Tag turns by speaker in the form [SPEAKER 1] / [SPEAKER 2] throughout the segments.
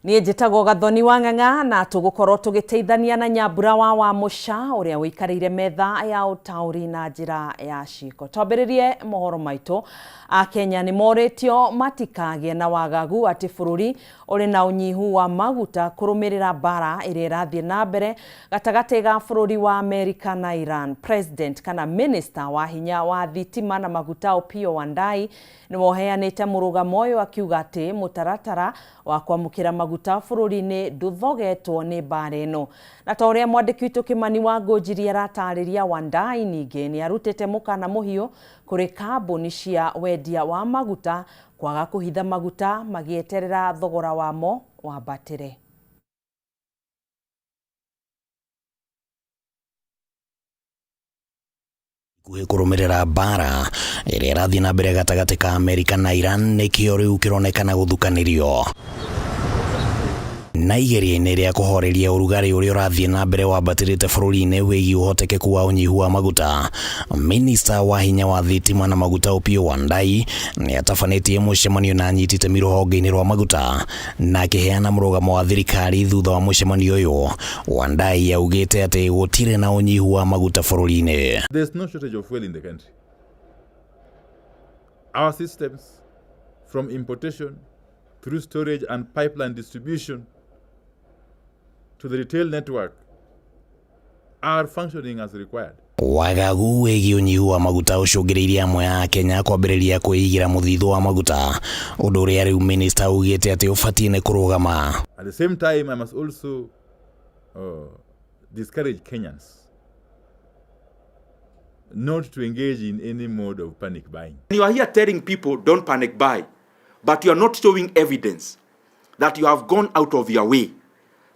[SPEAKER 1] Niĩ njĩtagwo Gathoni wa Ng'ang'a na tũgũkorwo tũgĩteithania na Nyambura wa Wamũca ũrĩa ũikarĩire metha ya ũtaũri na njĩra ya ciĩko. Twambĩrĩrie mohoro maitũ. Akenya nĩ morĩtio matikagĩe na wagagu atĩ bũrũri ũrĩ na ũnyihu wa maguta kũrũmĩrĩra mbara ĩrĩa ĩrathiĩ na mbere gatagatĩ ga bũrũri wa Amerika na Iran. President kana Minister wa hinya wa thitima na maguta Opiyo Wandayi nĩwe ũheanĩte mũrũgamo ũyũ akiuga atĩ mũtaratara wa kwamũkĩra maguta bũrũri-inĩ ndũthogetwo nĩ mbara ĩno. Na ta ũrĩa mwandĩki witũ Kĩmani wa Ngũnjiri aratarĩria, Wandayi ningĩ nĩ arutĩte mũkana mũhiũ kũrĩ kambuni cia wendia wa maguta kwaga kũhitha maguta magĩeterera thogora wamo wambatĩre.
[SPEAKER 2] Ikuhĩ kũrũmĩrĩra mbara ĩrĩa ĩrathiĩ na mbere gatagatĩ ka Amerika na Iran nĩkĩo rĩu kĩronekana gũthukanĩrio na igeria-inĩ rĩa kũhoreria ũrugarĩ ũrĩa ũrathiĩ na mbere wambatĩrĩte bũrũri-inĩ wĩgiĩ ũhotekeku wa ũnyihu wa maguta. Minista wa hinya wa thitima na maguta Opiyo Wandayi nĩ atabanĩtie mũcemanio na anyiti itemi rũhonge-inĩ rwa maguta na akĩheana mũrũgamo wa thirikari thutha wa mũcemanio ũyũ. Wandayi augĩte atĩ gũtirĩ na ũnyihu wa maguta bũrũri-inĩ.
[SPEAKER 3] There's no shortage of fuel in the country. Our systems, from importation through storage and pipeline distribution to the retail network, are functioning as required.
[SPEAKER 2] Wagagu wĩgiĩ ũnyihu wa maguta ũcũngĩrĩirie amwe a Kenya kwambĩrĩria kwĩigĩra mũthithũ wa maguta, ũndũ ũrĩa rĩu minista augĩte atĩ ũbatiĩ nĩ kũrũgama.
[SPEAKER 3] At the same time, I must also discourage Kenyans not to engage in any mode of panic buying.
[SPEAKER 4] You are here telling people don't panic buy, but you are not showing evidence that you have gone out of your way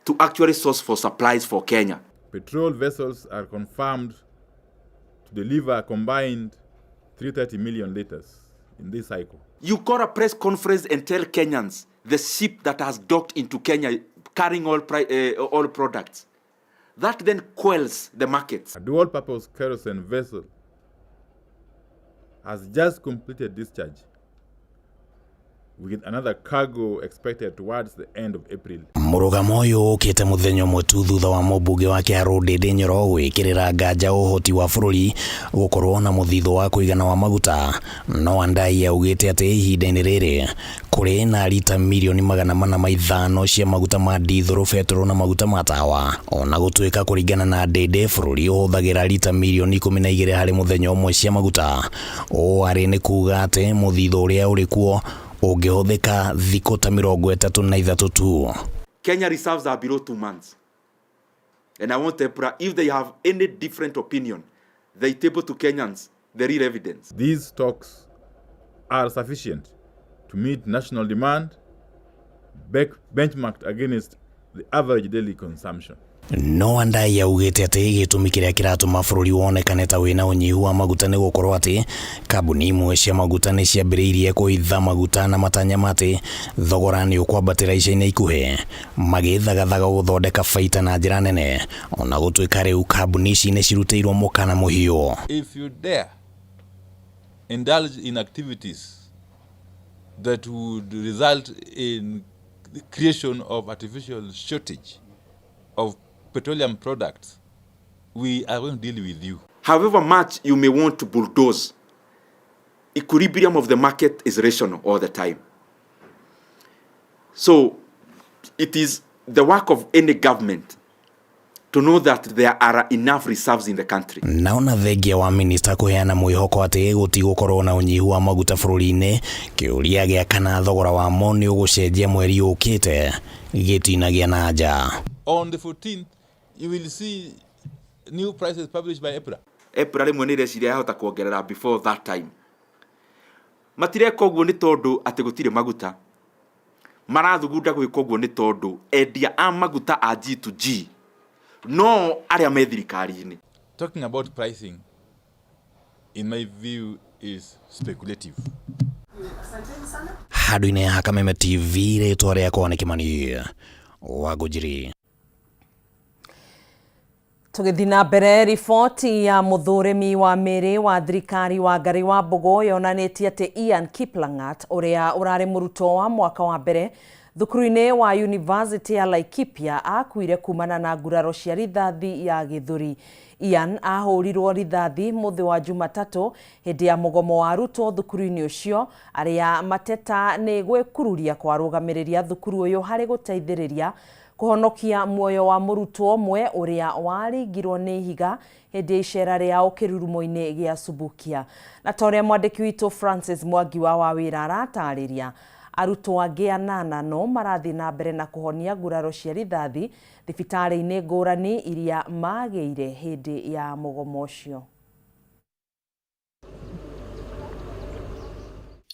[SPEAKER 4] to actually source for supplies for Kenya.
[SPEAKER 3] Petrol vessels are confirmed to deliver a combined 330 million liters in this cycle.
[SPEAKER 4] You call a press conference and tell Kenyans the ship that has docked into Kenya carrying all products. That then quells the markets.
[SPEAKER 3] A dual-purpose kerosene vessel has just completed discharge with another cargo expected towards the end of April.
[SPEAKER 2] Mũrũgamo ũyũ ũkĩte mũthenya ũmwe tu thutha wa mũmbunge wa Kĩharũ Ndĩndĩ Nyoro gwĩkĩrĩra nganja ũhoti wa bũrũri gũkorwo na mũthithũ wa kũigana wa maguta. No Wandayi augĩte atĩ ihinda-inĩ rĩrĩ kũrĩ na rita mirioni 405 cia maguta ma ndithũrũ, betũrũ na maguta ma tawa. Ona gũtuĩka kũringana na Ndĩndĩ bũrũri ũhũthagĩra rita mirioni 12 harĩ mũthenya ũmwe cia maguta. Ũũ arĩ nĩ kuga atĩ mũthithũ ũrĩa ũrĩ kuo ũngĩhũthĩka thikũ ta 33 tu.
[SPEAKER 4] Kenya reserves are below 2 months. And I want EPRA, if they have any different opinion, they table to Kenyans the real evidence.
[SPEAKER 3] These stocks are sufficient to meet national demand, benchmarked against the average daily consumption.
[SPEAKER 2] No Wandayi augĩte atĩ gĩtũmi kĩrĩa kĩratũma bũrũri wonekane ta wĩna ũnyihu wa maguta nĩ gũkorwo atĩ kambuni imwe cia maguta nĩ ciambĩrĩirie kũhitha maguta na matanya matĩ thogora nĩ ũkwambatĩra ica-inĩ ikuhĩ, magĩthagathaga gũthondeka baita na njĩra nene, ona gũtuĩka rĩu kambuni ici nĩ cirutĩirwo mũkana mũhiũ.
[SPEAKER 3] If you dare indulge in activities that would result in the creation of artificial shortage of petroleum products, we are going to deal with you.
[SPEAKER 4] However much you may want to bulldoze, equilibrium of the market is rational all the time. So it is the work of any government to know that there are enough reserves in the country.
[SPEAKER 2] Naona thengia wa minista kũheana mwĩhoko atĩ gũtigũkorwo na ũnyihu wa maguta bũrũri-inĩ, kĩũria gĩa kana thogora wamo nĩ ũgũcenjia mweri ũkĩte gĩtinagĩa na nja.
[SPEAKER 3] On the 14th, you will see new prices published by EPRA.
[SPEAKER 4] EPRA rĩmwe nĩ ĩreciria yahota kuongerera before that time. Matireka ũguo nĩ tondũ atĩ gũtirĩ maguta. Marathugunda gwĩka ũguo nĩ tondũ endia a maguta a G2G no arĩa me thirikari-inĩ.
[SPEAKER 3] Talking about pricing, in my view, is speculative.
[SPEAKER 2] Handũ-inĩ ha Kameme TV, rĩtwa rĩakwa nĩ Kĩmani wa Ngũnjiri.
[SPEAKER 1] Tũgĩthiĩ na mbere, riboti ya mũthũrĩmi wa mĩĩrĩ wa thirikari wa Ngarĩ wa Mbũgũ yonanĩtie atĩ Ian Kiplangat ũrĩa ũrarĩ mũrutwo wa mwaka wa mbere Thukuru-inĩ wa University ya Laikipia akuire kumana na nguraro cia rithathi ya gĩthũri. Ian ahũrirwo rithathi mũthĩ wa Jumatatũ hĩndĩ ya mũgomo wa arutwo thukuru-inĩ ũcio arĩa mateta nĩ gwĩkururia kwa arũgamĩrĩri a thukuru ũyũ harĩ gũteithĩrĩria kũhonokia muoyo wa mũrutwo ũmwe ũrĩa waringirwo nĩ ihiga hĩndĩ ya icera rĩao kĩrurumo-inĩ gĩa Subukia. Na ta ũrĩa mwandĩki witũ Francis Mwangi wa Wawĩra aratarĩria, arutwo angĩ anana no marathiĩ na mbere na kũhonia nguraro cia rithathi thibitarĩ-inĩ ngũrani iria magĩire hĩndĩ ya mũgomo ũcio.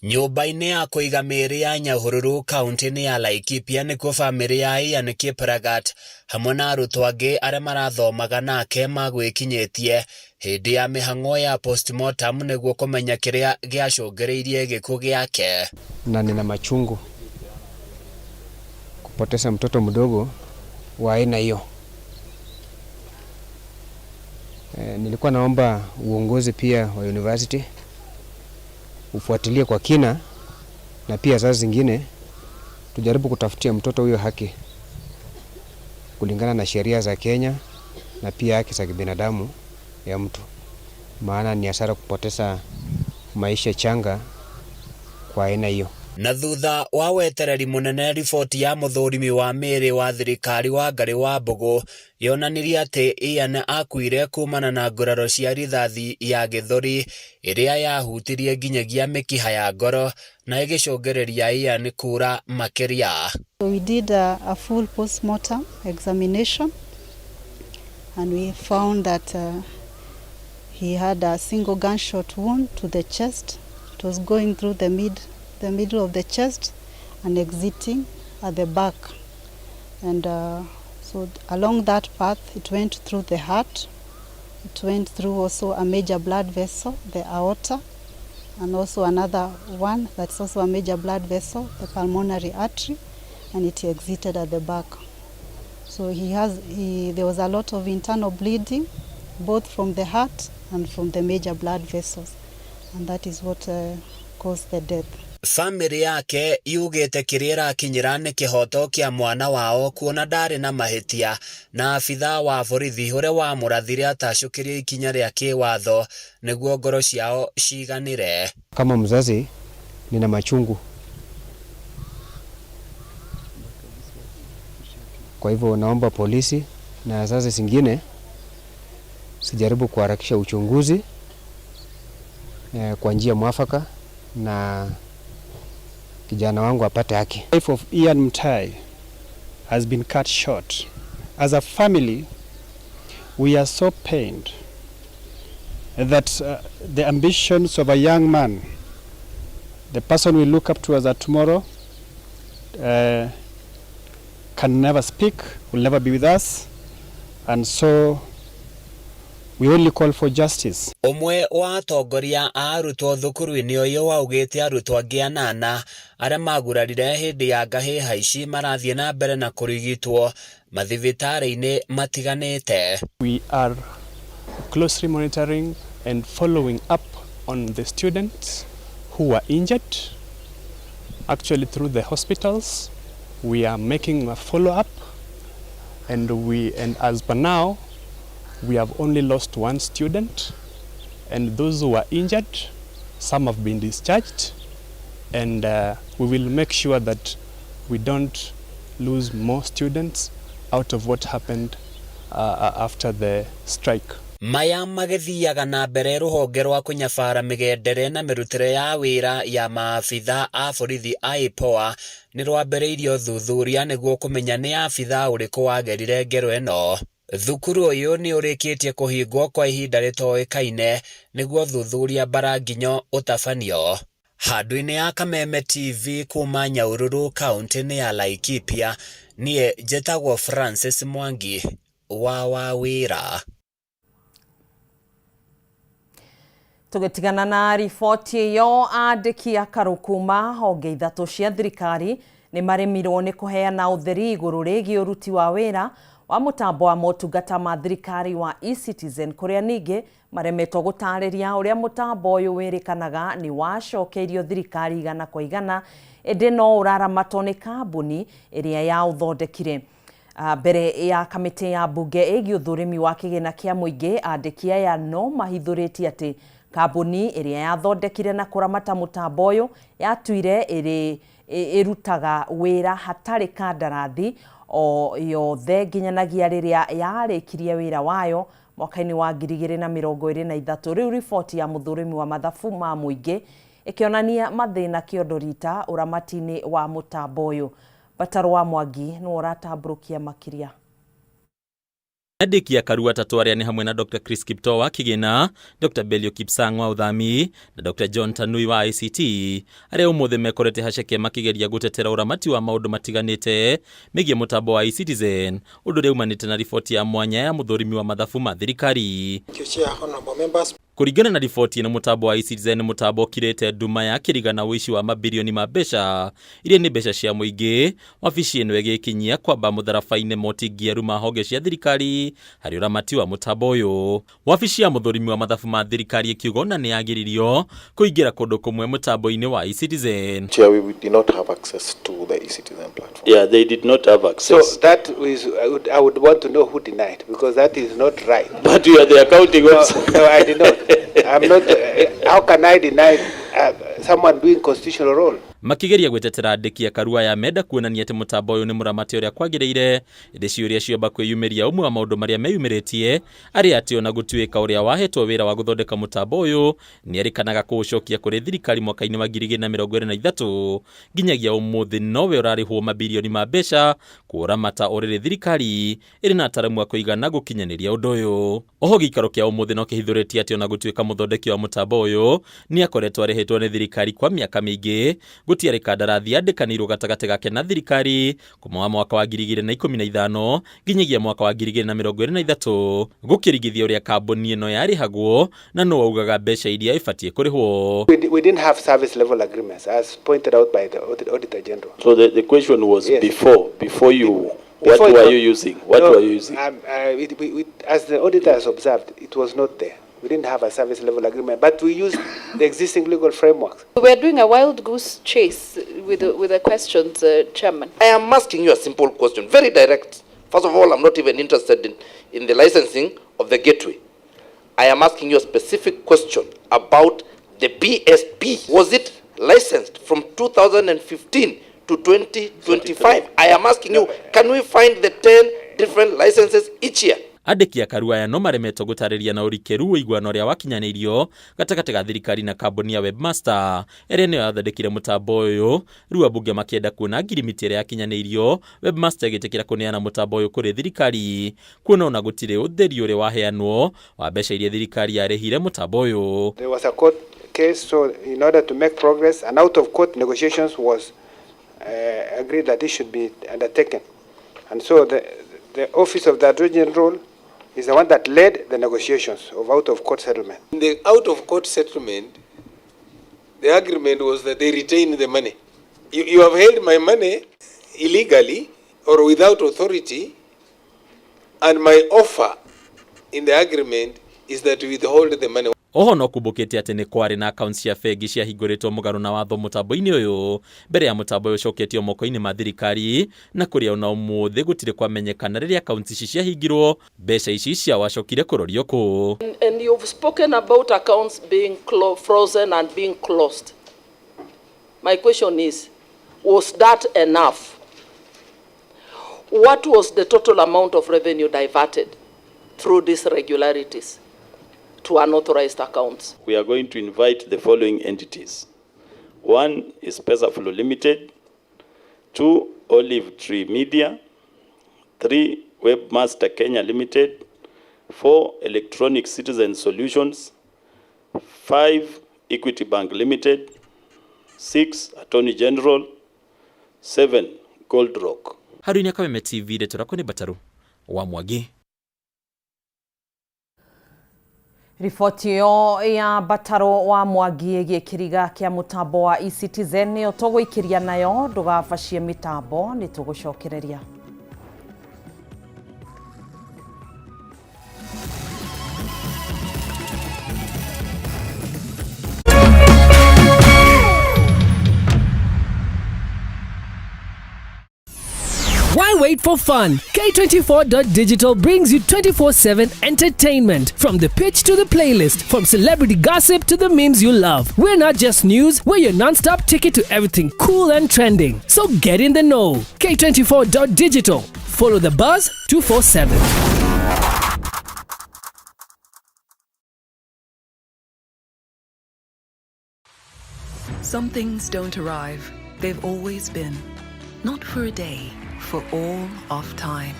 [SPEAKER 5] Nyũmba-inĩ ya kũiga mĩĩrĩ ya Nyahururu kaunti-inĩ ya Laikipia nĩkuo bamĩrĩ ya Ian Kiplagat hamwe na arutwo angĩ arĩa marathomaga nake magwĩkinyĩtie hĩndĩ ya mĩhang'o ya postmortem nĩguo kũmenya kĩrĩa gĩacũngĩrĩirie gĩkuũ gĩake.
[SPEAKER 6] Na nina machungu kupoteza mtoto mdogo wa aina hiyo. Nilikuwa naomba uongozi pia wa university ufuatilie kwa kina, na pia saa zingine tujaribu kutafutia mtoto huyo haki kulingana na sheria za Kenya na pia haki za kibinadamu ya mtu, maana ni hasara kupoteza maisha changa kwa aina hiyo.
[SPEAKER 5] Na thutha wa wetereri munene, riboti ya muthurimi wa mĩĩrĩ wa thirikari Wangarĩ wa Mbũgũ yonanirie atĩ Ian akuire kumana na nguraro cia rithathi ya gĩthũri ĩrĩa yahutirie nginyagia mĩkiha ya ngoro na ĩgĩcũngĩrĩria Ian kura makĩria.
[SPEAKER 7] So we did a full post-mortem examination and we found that he had a single gunshot wound to the chest. It was going through the middle of the chest and exiting at the back. And so along that path, it went through the heart. It went through also a major blood vessel, the aorta, and also another one that's also a major blood vessel, the pulmonary artery, and it exited at the back. So there was a lot of internal bleeding, both from the heart and from the major blood vessels, and that is what caused the death.
[SPEAKER 5] Bamĩrĩ yake yugĩte kĩrĩa ĩrakinyĩra nĩ kĩhoto kĩa mwana wao kuona ndarĩ na mahĩtia na abithaa wa borithi ũrĩa wamũrathire atacũkĩrio ikinya rĩa kĩwatho nĩguo ngoro ciao ciganĩre.
[SPEAKER 6] Kama mzazi nina machungu, kwa hivyo naomba polisi na wazazi zingine sijaribu kuharakisha uchunguzi kwa njia mwafaka na kijana wangu apate haki.
[SPEAKER 8] Life of Ian Mutai has been cut short. As a family, we are so pained that the ambitions of a young man, the person we look up to as a tomorrow, can never speak, will never be with us, and so we only call for justice.
[SPEAKER 5] Ũmwe wa atongoria a arutwo thukuru-inĩ ũyũ augĩte arutwo angĩ anana arĩa magurarire hĩndĩ ya ngahĩha ici marathiĩ na mbere na kũrigitwo mathibitarĩ-inĩ matiganĩte.
[SPEAKER 8] We are closely monitoring and following up on the students who were injured. Actually, through the hospitals, we are making a follow-up, and as per now, we have only lost one student, and those who were injured, some have been discharged, and we will make sure that we don't lose more students out of what happened after the strike.
[SPEAKER 5] Maya magĩthiaga na mbere, rũhonge rwa kũnyabara mĩgendere na mĩrutĩre ya wĩra ya maabitha a borithi a IPOA nĩ rwambĩrĩirie ũthuthuria nĩguo kũmenya nĩ abitha ũrĩkũ wagerire ngero ĩno. Thukuru ũyũ nĩ ũrĩkĩtie kũhingwo kwa ihinda rĩtoĩkaine nĩguo ũthuthuria mbaranginyo ũtabanio. Handũ-inĩ ya Kameme TV kuma Nyahururu kaunti-inĩ ya Laikipia, niĩ njĩtagwo Francis Mwangi wa Wawĩra.
[SPEAKER 1] Tũgĩtigana na riboti ĩyo, andĩki akarũ kuma honge ithatũ cia thirikari nĩ maremirwo nĩ kũheana ũtheri igũrũ rĩgiĩ ũruti wa wĩra wa wa mũtambo wa motungata ma thirikari wa eCitizen, kũrĩa ningĩ maremetwo gũtarĩria ũrĩa mũtambo ũyũ wĩrĩkanaga nĩ wacokeirio thirikari igana kwa igana, ĩndĩ no ũraramatwo nĩ kambuni ĩrĩa yaũthondekire. Mbere ya kamĩtĩ ya mbunge ĩgiĩ ũthũrimi wa kĩgĩna kĩa mũingĩ, andĩki aya no mahithũrĩtie atĩ kambuni ĩrĩa yathondekire na kũramata mũtambo ũyũ yatuire ĩrĩ ĩrutaga wĩra hatarĩ kandarathi o yothe nginyanagia rĩrĩa yarĩkirie wĩra wayo mwaka-inĩ wa 2023. Rĩu riboti ya mũthũrimi wa mathabu ma mũingĩ ĩkĩonania mathĩna kĩondo rita ũramati-inĩ wa mũtambo ũyũ. Batarũ wa Mwangi nĩwe ũratambũrũkia makĩria.
[SPEAKER 9] Andĩki a Karua atatũ arĩa nĩ hamwe na Dr. Chris Kiptoo wa Kĩgĩna, Dr. Belio Kipsang wa Ũthami na Dr. John Tanui wa ICT, arĩa ũmũthĩ mekorete haceke makĩgeria gũtetera ũramati wa maũndũ matiganĩte megiĩ mũtambo wa eCitizen, ũndũ ũrĩa umanĩte na riboti ya mwanya ya mũthũrimi wa mathabu ma thirikari.
[SPEAKER 10] Thank you, Chair. Honorable members.
[SPEAKER 9] Kũringana na riboti ĩno, mũtambo wa eCitizen nĩ mũtambo ũkirĩte nduma ya kĩriga na ũici wa mabirioni ma mbeca iria nĩ mbeca cia mũingĩ. Wabici ĩno ĩgĩkinyia kwamba mũtharaba-inĩ motingiaru ma honge cia thirikari harĩ ũramati wa mũtambo ũyũ. Wabici ya mũthũrimi wa mathabu ma thirikari ĩkiuga ona nĩ yagiririo kũingĩra kũndũ kũmwe mũtambo-inĩ wa eCitizen.
[SPEAKER 10] Chair, we did not have access to the eCitizen platform.
[SPEAKER 11] Yeah, they did not have access.
[SPEAKER 12] So that is, I would want to know who denied, because that is not right.
[SPEAKER 11] But you are the accounting officer.
[SPEAKER 12] No, I did not. I'm not. How can I deny someone doing constitutional role?
[SPEAKER 9] Makĩgeria gwĩtetera, andĩki a Karua ya menda kuonania atĩ mũtambo ũyũ nĩ mũramate ũrĩa kwagĩrĩire, ĩndĩ ciũria ciomba kwĩyumĩria. Ũmwe wa maũndũ marĩa meyumĩrĩtie arĩ atĩ ona gũtuĩka ũrĩa wahetwo wĩra wa gũthondeka mũtambo ũyũ nĩ erĩkanaga kũũcokia kũrĩ thirikari mwaka-inĩ wa 2023, nginyagia ũmũthĩ nowe ũrarĩhwo mabirioni ma mbeca kũũramata, ũrĩrĩ thirikari ĩrĩ na ataramu a kũigana gũkinyanĩria ũndũ ũyũ. Oho gĩikaro kĩa ũmũthĩ no kĩhithũrĩtie atĩ ona gũtuĩka mũthondeki wa mũtambo ũyũ nĩ akoretwo arĩhĩtwo nĩ thirikari kwa mĩaka mĩingĩ, gũtiarĩ kandarathi yandĩkanĩirwo gatagatĩ gake na thirikari kuma wa mwaka wa 2015 nginyagia mwaka wa 2023, gũkĩringithia ũrĩa kambuni ĩno yarĩhagwo na nũ waugaga mbeca iria ĩbatiĩ kũrĩhwo.
[SPEAKER 12] We didn't have service level agreements, as pointed out by the Auditor General.
[SPEAKER 11] So the question was,
[SPEAKER 12] Yes.
[SPEAKER 11] before you, what
[SPEAKER 12] Before it
[SPEAKER 11] were
[SPEAKER 12] was-
[SPEAKER 11] you using? What
[SPEAKER 12] No,
[SPEAKER 11] were you using?
[SPEAKER 12] As the auditor has observed, it was not there. We didn't have a service level agreement, but we used the existing legal frameworks.
[SPEAKER 13] We are doing a wild goose chase with the questions, Chairman.
[SPEAKER 14] I am asking you a simple question, very direct. First of all, I'm not even interested in the licensing of the gateway. I am asking you a specific question about the PSP. Was it licensed from 2015 to 2025? I am asking you, can we find the 10 different licenses each year?
[SPEAKER 9] Andĩki a Karua aya no maremetwo gũtarĩria na ũrikĩru ũiguano ũrĩa wakinyanĩirio gatagatĩ ga thirikari na kambuni ya Webmaster ĩrĩa nĩyo yathondekire mũtambo ũyũ. Rĩu ambunge makĩenda kuona ngirimiti ĩrĩa yakinyanĩirio Webmaster ĩgĩtĩkĩra kũneana mũtambo ũyũ kũrĩ thirikari, kuona ona gũtirĩ ũtheri ũrĩa waheanwo wa mbeca iria thirikari yarĩhire mũtambo ũyũ.
[SPEAKER 12] There was a court case, so in order to make progress, an out of court negotiations was agreed that this should be undertaken. And so the Office of the Attorney General is the one that led the negotiations of out of court settlement.
[SPEAKER 15] In the out of court settlement, the agreement was that they retain the money. You have held my money illegally or without authority, and my offer in the agreement is that you withhold the money.
[SPEAKER 9] Oho no kumbũkĩte atĩ nĩ kwarĩ na akaunti cia bengi ciahingũrĩtwo mũgarũ na watho mũtambo-inĩ ũyũ mbere ya mũtambo ũyũ ũcoketio moko-inĩ ma thirikari, na kũrĩa ona ũmũthĩ gũtirĩ kwamenyekana rĩrĩa akaunti ici ciahingirwo mbeca ici cia wacokire kũrorio kũ.
[SPEAKER 16] And you've spoken about accounts being frozen and being closed. My question is, was that enough? What was the total amount of revenue diverted through these irregularities to unauthorized accounts?
[SPEAKER 11] We are going to invite the following entities. One is Pesaflow Limited. Two, Olive Tree Media. Three, Webmaster Kenya Limited. Four, Electronic Citizen Solutions. Five, Equity Bank Limited. Six, Attorney General. Seven, Gold Rock.
[SPEAKER 9] Haruini Kameme TV, ndeto rakwa nĩ Bataru wa Mwangi.
[SPEAKER 1] Riboti ĩyo ya Bataro wa Mwangi ĩgiĩ kĩriga kĩa mũtambo wa eCitizen nĩyo tũgũikĩria nayo. Ndũgabacie mĩtambo, nĩ tũgũcokereria.
[SPEAKER 17] made for fun. K24.digital brings you 24/7 entertainment. From the pitch to the playlist, from celebrity gossip to the memes you love. We're not just news, we're your non-stop ticket to everything cool and trending. So get in the know. K24.digital. Follow the buzz 247.
[SPEAKER 18] Some things don't arrive, they've always been. Not for a day, for all of time.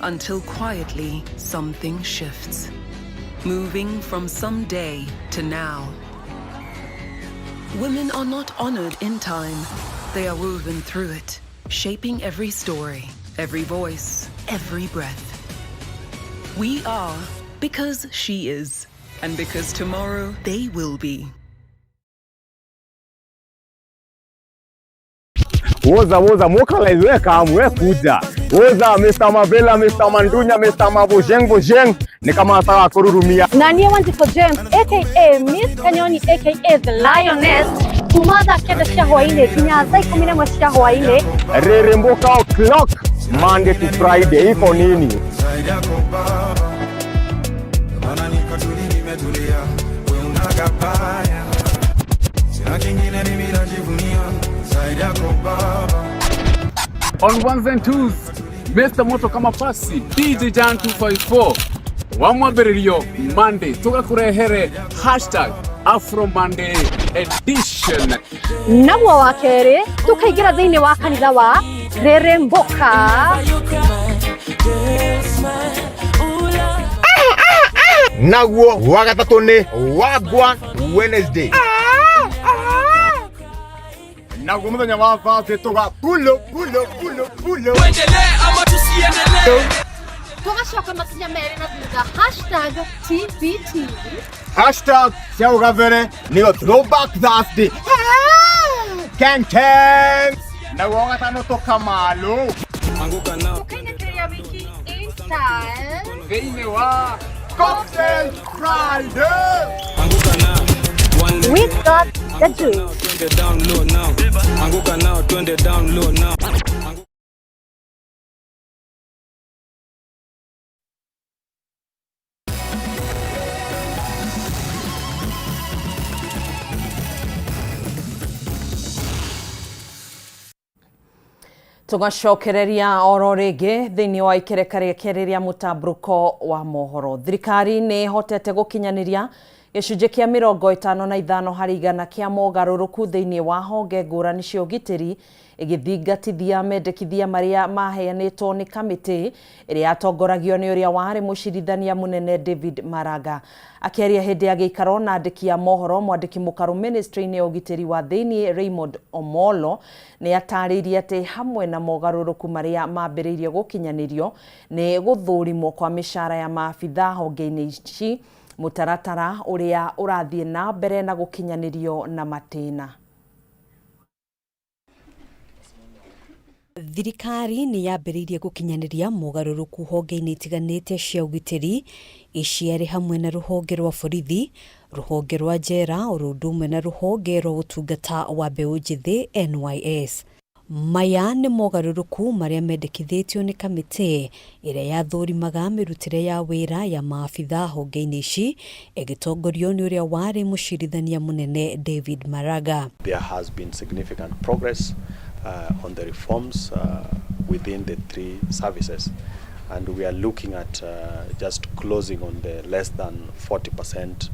[SPEAKER 18] Until quietly, something shifts. Moving from someday to now. Women are not honored in time, they are woven through it, shaping every story, every voice, every breath. We are because she is, and because tomorrow they will be.
[SPEAKER 19] Woza woza mokalize we kam we kuja. Woza Mr. Mavela, Mr. Mandunya, Mr. Mabojeng Bojeng ni kama sawa kururumia.
[SPEAKER 20] Na niĩ Wanjikũ James aka Miss Kanyoni aka The Lioness kuma thaa kenda cia hwainĩ nginya thaa ikũmi na ĩmwe cia hwainĩ.
[SPEAKER 19] Rĩrĩmbũka o'clock Monday to Friday iko nini?
[SPEAKER 21] Zaidi yako baba, maana niko tuli nimetulia, we unagabaya, sina kingine mimi najivunia, zaidi yako baba.
[SPEAKER 22] On ones and twos, Mr. Moto kama pasi DJ Jan 254 wa mwambĩrĩrio Monday tũgakũrehere hashtag Afro Monday edition.
[SPEAKER 20] Naguo wa kerĩ tũkaingĩra thĩinĩ wa kanitha wa Rĩrĩmbũka.
[SPEAKER 19] Naguo wa gatatũ nĩ Wagwan Wednesday. Naguo mũthenya wa Thursday tũga pulo pulo pulo pulo.
[SPEAKER 21] Tuendelee ama tusiendelee?
[SPEAKER 20] Tũgacoka makinya merĩ na thutha hashtag TBT.
[SPEAKER 19] Hashtag cia ũgabere nĩyo Throwback Thursday. Keng keng. Naguo wa gatano tũkamalo.
[SPEAKER 20] Tũkainĩkĩrĩria wiki in style.
[SPEAKER 22] Thĩinĩ wa
[SPEAKER 19] Cocktail Friday.
[SPEAKER 20] We got the juice.
[SPEAKER 21] Twende down low now. Anguka nao, twende down low now.
[SPEAKER 1] Tugacokereria oro rĩngĩ thĩinĩ wa ikereka rĩa kerĩ rĩa mũtambũrũko wa mohoro. Thirikari nĩ ĩhotete gũkinyanĩria gĩcunjĩ kĩa 55 harĩ igana kĩa mogarũrũku thĩinĩ wa honge ngũrani cia ũgitĩri ĩgĩthingatithia mendekithia marĩa maheanĩtwo nĩ kamĩtĩ ĩrĩa yatongoragio nĩ ũrĩa warĩ mũcirithania mũnene David Maraga. Akĩaria hĩndĩ ya gĩikaro na andĩki a mohoro, mwandĩki mũkaru ministry-inĩ ya ũgitĩri wa thĩinĩ Raymond Omolo nĩ atarĩirie atĩ hamwe na mogarũrũku marĩa mambĩrĩirie gũkinyanĩrio nĩ gũthũrimwo kwa mĩcara ya maabitha honge-inĩ ici, mũtaratara ũrĩa ũrathiĩ na mbere na gũkinyanĩrio na matĩna.
[SPEAKER 23] Thirikari nĩ yambĩrĩirie gũkinyanĩria mogarũrũku honge-inĩ itiganĩte cia ũgitĩri ici arĩ hamwe na rũhonge rwa borithi, rũhonge rwa njera oro ũndũ ũmwe na rũhonge rwa ũtungata wa mbeũ njĩthĩ NYS. Maya nĩ mogarũrũku marĩa mendekithĩtio nĩ kamĩtĩ ĩrĩa yathũrimaga mĩrutĩre ya wĩra ya maabitha honge-inĩ ici ĩgĩtongorio nĩ ũrĩa warĩ mũcirithania mũnene David Maraga.
[SPEAKER 24] There has been significant progress on the reforms within the three services, and we are looking at just closing on the less than 40%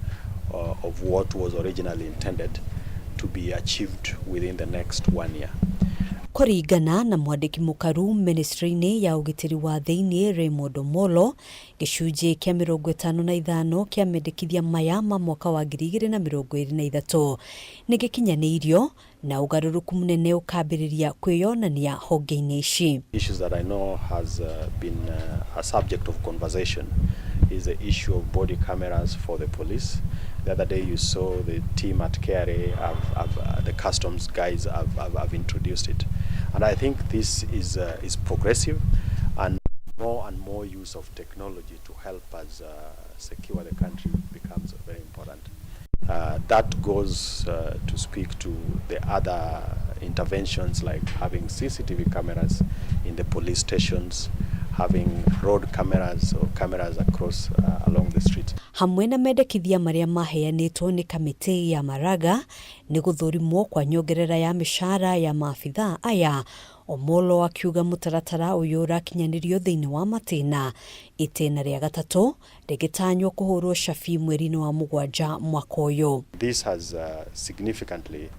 [SPEAKER 24] of what was originally intended to be achieved within the next 1 year.
[SPEAKER 23] Kũringana na mwandĩki mũkaru ministry-inĩ ya ũgitĩri wa thĩinĩ Raymond Omolo, gĩcunjĩ kĩa 55 kĩa mendekithia maya ma mwaka wa 2023 nĩ gĩkinyanĩirio na ũgarũrũku mũnene ũkambĩrĩria kwĩyonania honge-inĩ ici.
[SPEAKER 24] Issues that I know has been a subject of conversation is the issue of body cameras for the police. The other day you saw the team at KRA, the customs guys have introduced it. And I think this is progressive, and more use of technology to help us secure the country becomes very important. That goes to speak to the other interventions like having CCTV cameras in the police stations, having road cameras or cameras across along the street.
[SPEAKER 23] Hamwe na mendekithia marĩa maheanĩtwo nĩ kamĩtĩ ya Maraga nĩ gũthũrimwo kwa nyongerera ya mĩcara ya maabithaa aya. Omolo akiuga mũtaratara ũyũ ũrakinyanĩrio thĩinĩ wa matĩna. Itĩna rĩa gatatũ rĩgĩtanywo kũhũrwo cabi mweri-inĩ wa mũgwanja mwaka ũyũ.
[SPEAKER 24] This has significantly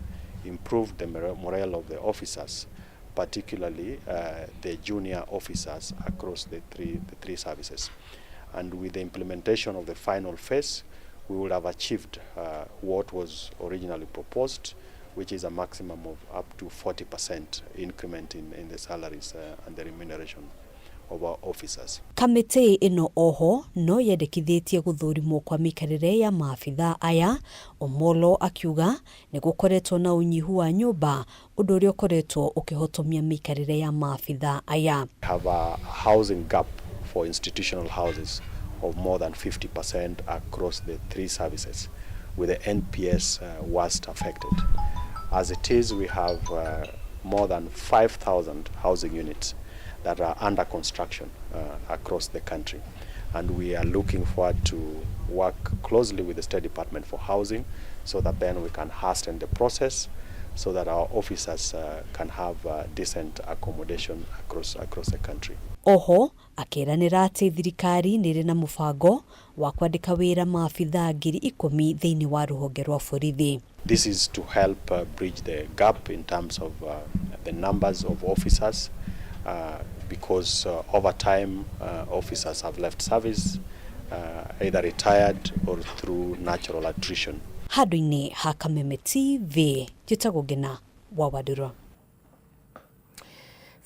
[SPEAKER 24] improved the morale of the officers, particularly the junior officers across the three services. And with the implementation of the final phase, we will have achieved what was originally proposed, which is a maximum of up to 40% increment in the salaries and the remuneration of our officers.
[SPEAKER 23] Kamĩtĩ ĩno oho no yendekithĩtie gũthũrimwo kwa mĩikarĩre ya maabithaa aya. Omolo akiuga nĩ gũkoretwo na ũnyihu wa nyũmba, ũndũ ũrĩa ũkoretwo ũkĩhotomia mĩikarĩre ya maabithaa aya.
[SPEAKER 24] We have a housing gap for institutional houses of more than 50% across the three services, with the NPS worst affected. As it is, we have more than 5,000 housing units that are under construction across the country. And we are looking forward to work closely with the State Department for Housing so that then we can hasten the process so that our officers can have decent accommodation across the country.
[SPEAKER 23] Oho akĩranĩra atĩ thirikari nĩ ĩrĩ na mũbango wa kwandĩka wĩra maabithaa 10,000 thĩinĩ wa rũhonge rwa borithi.
[SPEAKER 24] This is to help bridge the gap in terms of the numbers of officers, because over time officers have left service, either retired or through natural attrition.
[SPEAKER 23] Handũ-inĩ ha Kameme TV, njĩtagwo Ngina wa Wandũrũ.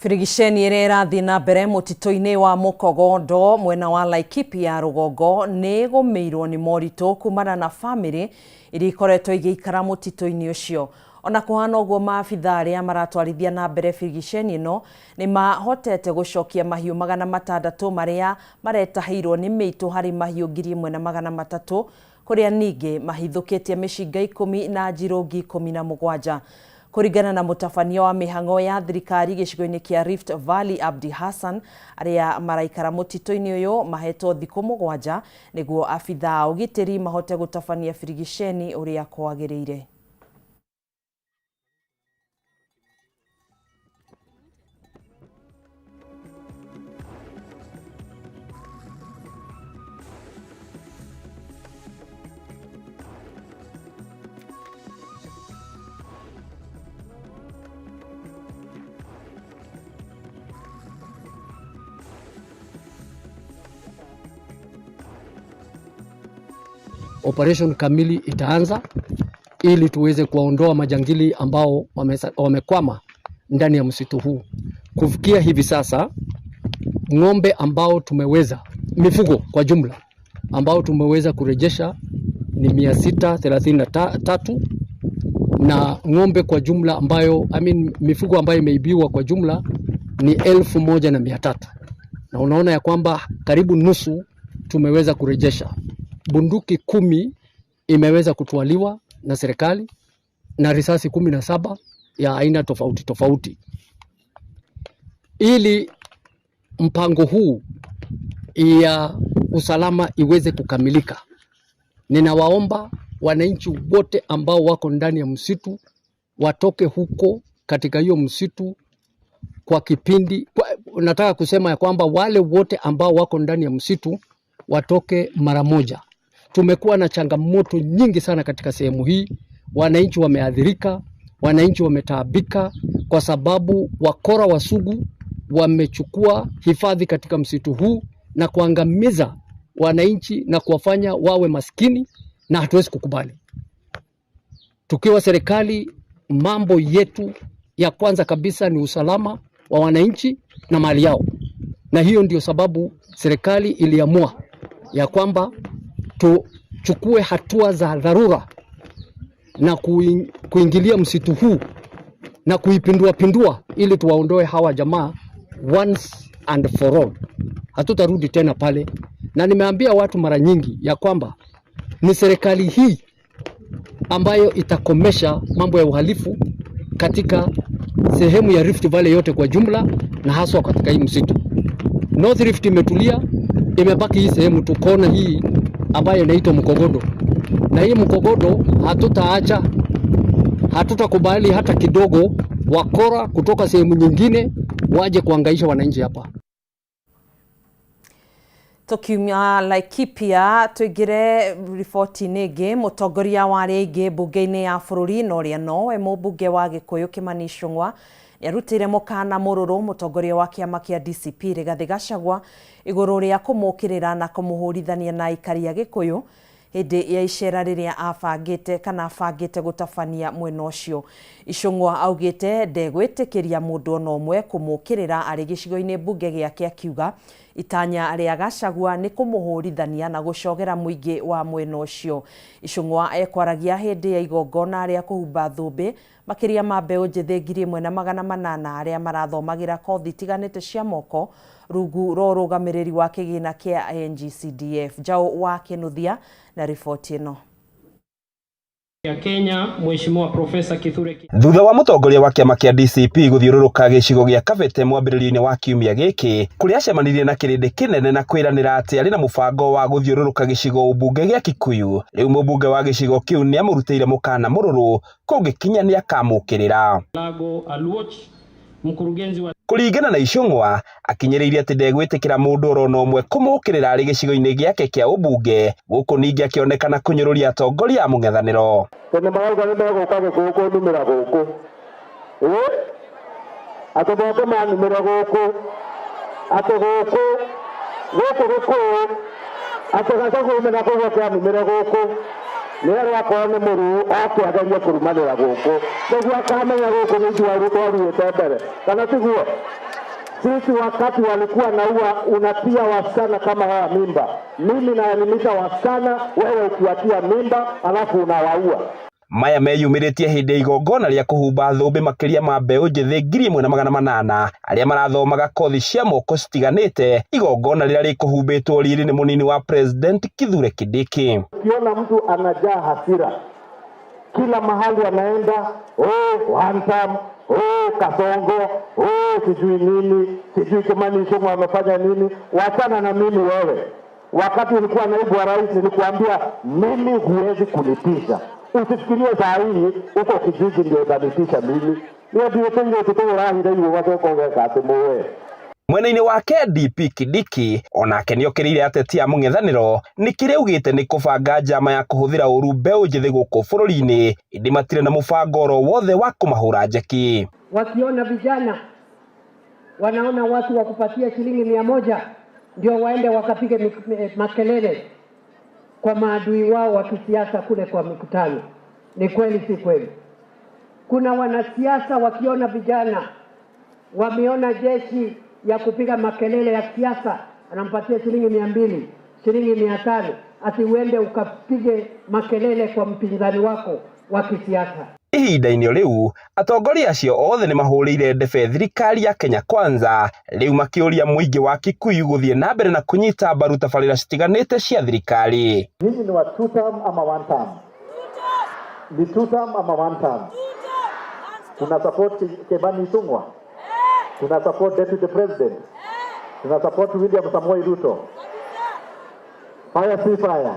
[SPEAKER 1] Birigiceni ĩrĩa ĩrathiĩ na mbere mũtitũ-inĩ wa Mũkogondo mwena wa Laikipia rũgongo nĩ ĩgũmĩirwo nĩ moritũ kumana na bamĩrĩ iria ikoretwo igĩikara mũtitũ-inĩ ũcio. Ona kũhana ũguo, maabithaa arĩa maratwarithia na mbere birigiceni ĩno nĩ mahotete gũcokia mahiũ 600 marĩa maretahĩirwo nĩ mĩitũ harĩ mahiũ 1300, kũrĩa ningĩ mahithũkĩtie mĩcinga 10 na njirũngi 17. Kũringana na mũtabania wa mĩhang'o ya thirikari gĩcigo-inĩ kĩa Rift Valley Abdi Hassan, arĩa maraikara mũtitũ-inĩ ũyũ mahetwo thikũ 7 nĩguo abithaa a ũgitĩri mahote gũtabania birigiceni ũrĩa kwagĩrĩire.
[SPEAKER 2] Operation kamili itaanza ili tuweze kuwaondoa majangili ambao wamekwama ndani ya msitu huu. Kufikia hivi sasa, ng'ombe ambao tumeweza, mifugo kwa jumla ambao tumeweza kurejesha ni 633, na ng'ombe kwa jumla ambayo, mifugo ambayo imeibiwa kwa jumla ni 1300. Na unaona ya kwamba karibu nusu tumeweza kurejesha. Bunduki 10 imeweza kutwaliwa na serikali na risasi 17 ya aina tofauti tofauti. Ili mpango huu ya usalama iweze kukamilika, ninawaomba wananchi wote ambao wako ndani ya msitu watoke huko katika hiyo msitu kwa kipindi. Nataka kusema ya kwamba wale wote ambao wako ndani ya msitu watoke mara moja. Tumekuwa na changamoto nyingi sana katika sehemu hii. Wananchi wameathirika, wananchi wametaabika kwa sababu wakora wasugu wamechukua hifadhi katika msitu huu na kuangamiza wananchi na kuwafanya wawe maskini, na hatuwezi kukubali. Tukiwa serikali, mambo yetu ya kwanza kabisa ni usalama wa wananchi na mali yao. Na hiyo ndio sababu serikali iliamua ya kwamba tuchukue hatua za dharura na kuingilia msitu huu na kuipindua pindua ili tuwaondoe hawa jamaa once and for all. Hatutarudi tena pale. Na nimeambia watu mara nyingi ya kwamba ni serikali hii ambayo itakomesha mambo ya uhalifu katika sehemu ya Rift Valley yote kwa jumla na haswa katika hii msitu. North Rift imetulia, imebaki hii sehemu tu, kona hii ambayo inaitwa Mkogodo, na hii Mkogodo hatutaacha, hatutakubali hata kidogo wakora kutoka sehemu nyingine waje kuangaisha wananchi hapa.
[SPEAKER 1] Tukiumia Laikipia tuingire riboti-inĩ ĩngĩ. Mũtongoria wa arĩa aingĩ mbunge-inĩ ya bũrũri na ũrĩa nowe mũmbunge wa Gĩkũyũ Kĩmani Ichung'wa nĩarutĩire mũkana mũrũrũ mũtongoria wa kĩama kĩa DCP Rigathĩ Gachagua igũrũ rĩa kũmũkĩrĩra na kũmũhũrithania na aikari a Gĩkũyũ hĩndĩ ya icera rĩrĩa abangĩte kana abangĩte gũtabania mwena ũcio. Ichung'wa augĩte ndegwĩtĩkĩria mũndũ ona ũmwe kũmũkĩrĩra arĩ gĩcigo-inĩ mbunge gĩake, akiuga itanya rĩa Gachagua nĩ kũmũhũrithania na gũcogera mũingĩ wa mwena ũcio. Ichung'wa ekwaragia hĩndĩ ya igongona rĩa kũhumba thũmbĩ makĩria ma mbeũ njĩthĩ 1800 arĩa marathomagĩra kothi itiganĩte cia moko rungu rwa ũrũgamĩrĩri wa kĩgĩna kĩa NGCDF. Njaũ wa Kĩnuthia na riboti ĩno.
[SPEAKER 3] Ya Kenya Mheshimiwa Profesa Kithure.
[SPEAKER 4] Thutha wa mũtongoria wa kĩama kĩa DCP gũthiũrũrũka gĩcigo gĩa Kabete mwambĩrĩrio-inĩ wa kiumia gĩkĩ, kũrĩa acemanirie na kĩrĩndĩ kĩnene na kwĩranĩra atĩ arĩ na mũbango wa gũthiũrũrũka gĩcigo mbunge gĩa Kikuyu, rĩu mũmbunge wa gĩcigo kĩu nĩamũrutĩire mũkana mũrũrũ kũngĩkinya nĩakamũkĩrĩra.
[SPEAKER 3] Lago Aluoch, mkurugenzi wa
[SPEAKER 4] Kũringana na Ichung'wa, akinyĩrĩirie atĩ ndegwĩtĩkĩra mũndũ oro na ũmwe kũmũkĩrĩra arĩ gĩcigo-inĩ gĩake kĩa ũmbunge, gũkũ ningĩ akĩonekana kũnyũrũria atongoria a mũng'ethanĩro.
[SPEAKER 6] Tondũ marauga nĩ megũka Gĩkũyũ kũnumĩra gũkũ, atĩ moke manumĩre gũkũ, atĩ gũkũ gũkũ Gĩkũyũ, atĩ Gachagua ume na kũu oke anumĩre gũkũ, nĩerwo akorwo nĩ mũruu oke agerie kũrumanĩra gũkũ nĩguo akamenya gũkũ nĩ ithuĩ twaruĩte mbere, kana tiguo? Sisi wakati walikuwa naua unatia wasichana kama hawa mimba, mimi naelimisha wasichana, wewe ukiwatia mimba alafu unawaua.
[SPEAKER 4] Maya meyumĩrĩtie hĩndĩ ya igongona rĩa kũhumba thũmbĩ makĩria ma mbeũ njĩthĩ 1800 arĩa marathomaga kothi cia moko citiganĩte, igongona rĩrĩa rĩkũhumbĩtwo riri nĩ mũnini wa President Kithure Kindiki.
[SPEAKER 6] Ukiona mtu anajaa hasira kila mahali anaenda, oh one term, oh Kasongo, oh sijui nini, sijui Kimani Ichung'wa amefanya nini, wachana na mimi wewe. Wakati ulikuwa naibu wa rais nilikuambia mimi huwezi kunitisha. Usifikirie saa hii uko kijiji ndio utanitisha mimi. Niyo ndio tengo tuturahire iwe wacoka ũgeka atĩ mũwe.
[SPEAKER 4] Mwena-inĩ wake DP Kindiki onake nĩokĩrĩire ateti a mũng'ethanĩro nĩ kĩrĩa augĩte nĩ kũbanga njama ya kũhũthĩra ũru mbeũ njĩthĩ gũkũ bũrũri-inĩ, ĩndĩ matirĩ na mũbango oro wothe wa kũmahũra njeki.
[SPEAKER 7] Wakiona vijana wanaona watu wa kupatia shilingi 100 ndio waende wakapige makelele kwa maadui wao wa kisiasa kule kwa mikutano. Ni kweli si kweli? Kuna wanasiasa wakiona vijana wameona jeshi ya kupiga makelele ya siasa, anampatia shilingi 200, shilingi 500, ati uende ukapige makelele kwa mpinzani wako wa kisiasa.
[SPEAKER 4] Ihinda-inĩ rĩu atongoria acio othe nĩ mahũrĩire ndebe thirikari ya Kenya Kwanza, rĩu makĩũria mũingĩ wa Kikuyu gũthiĩ na mbere na kũnyita mbaru tabarĩra citiganĩte cia thirikari.
[SPEAKER 6] Nyinyi ni wa two term ama one term? Ni two term ama one term? Tuna support Kimani Ichung'wa? Tuna support Deputy President? Tuna support William Samoei Ruto? Fire si fire?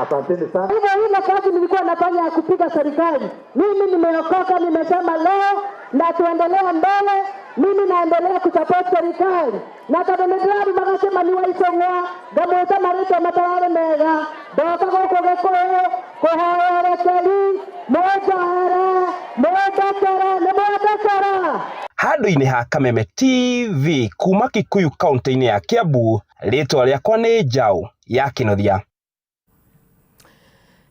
[SPEAKER 6] Asanteni sana.
[SPEAKER 7] Hivyo ile kazi nilikuwa nafanya ya kupiga serikali, mimi nimeokoka, nimesema leo na tuendelee mbele. Mimi naendelea kusupport serikali na tondu nĩ magacemania wa Ichung'wa ngamwĩta marĩtwa matararĩ mega, ndoka gũkũ Gĩkũyũ kũhoya ũrekeri, mũnjohere, mũndekere, nĩ mwandekera.
[SPEAKER 4] Handũ-inĩ ha Kameme TV kuma Kikuyu kaunti-inĩ ya Kiambu, rĩtwa rĩakwa nĩ Njaũ ya Kĩnuthia.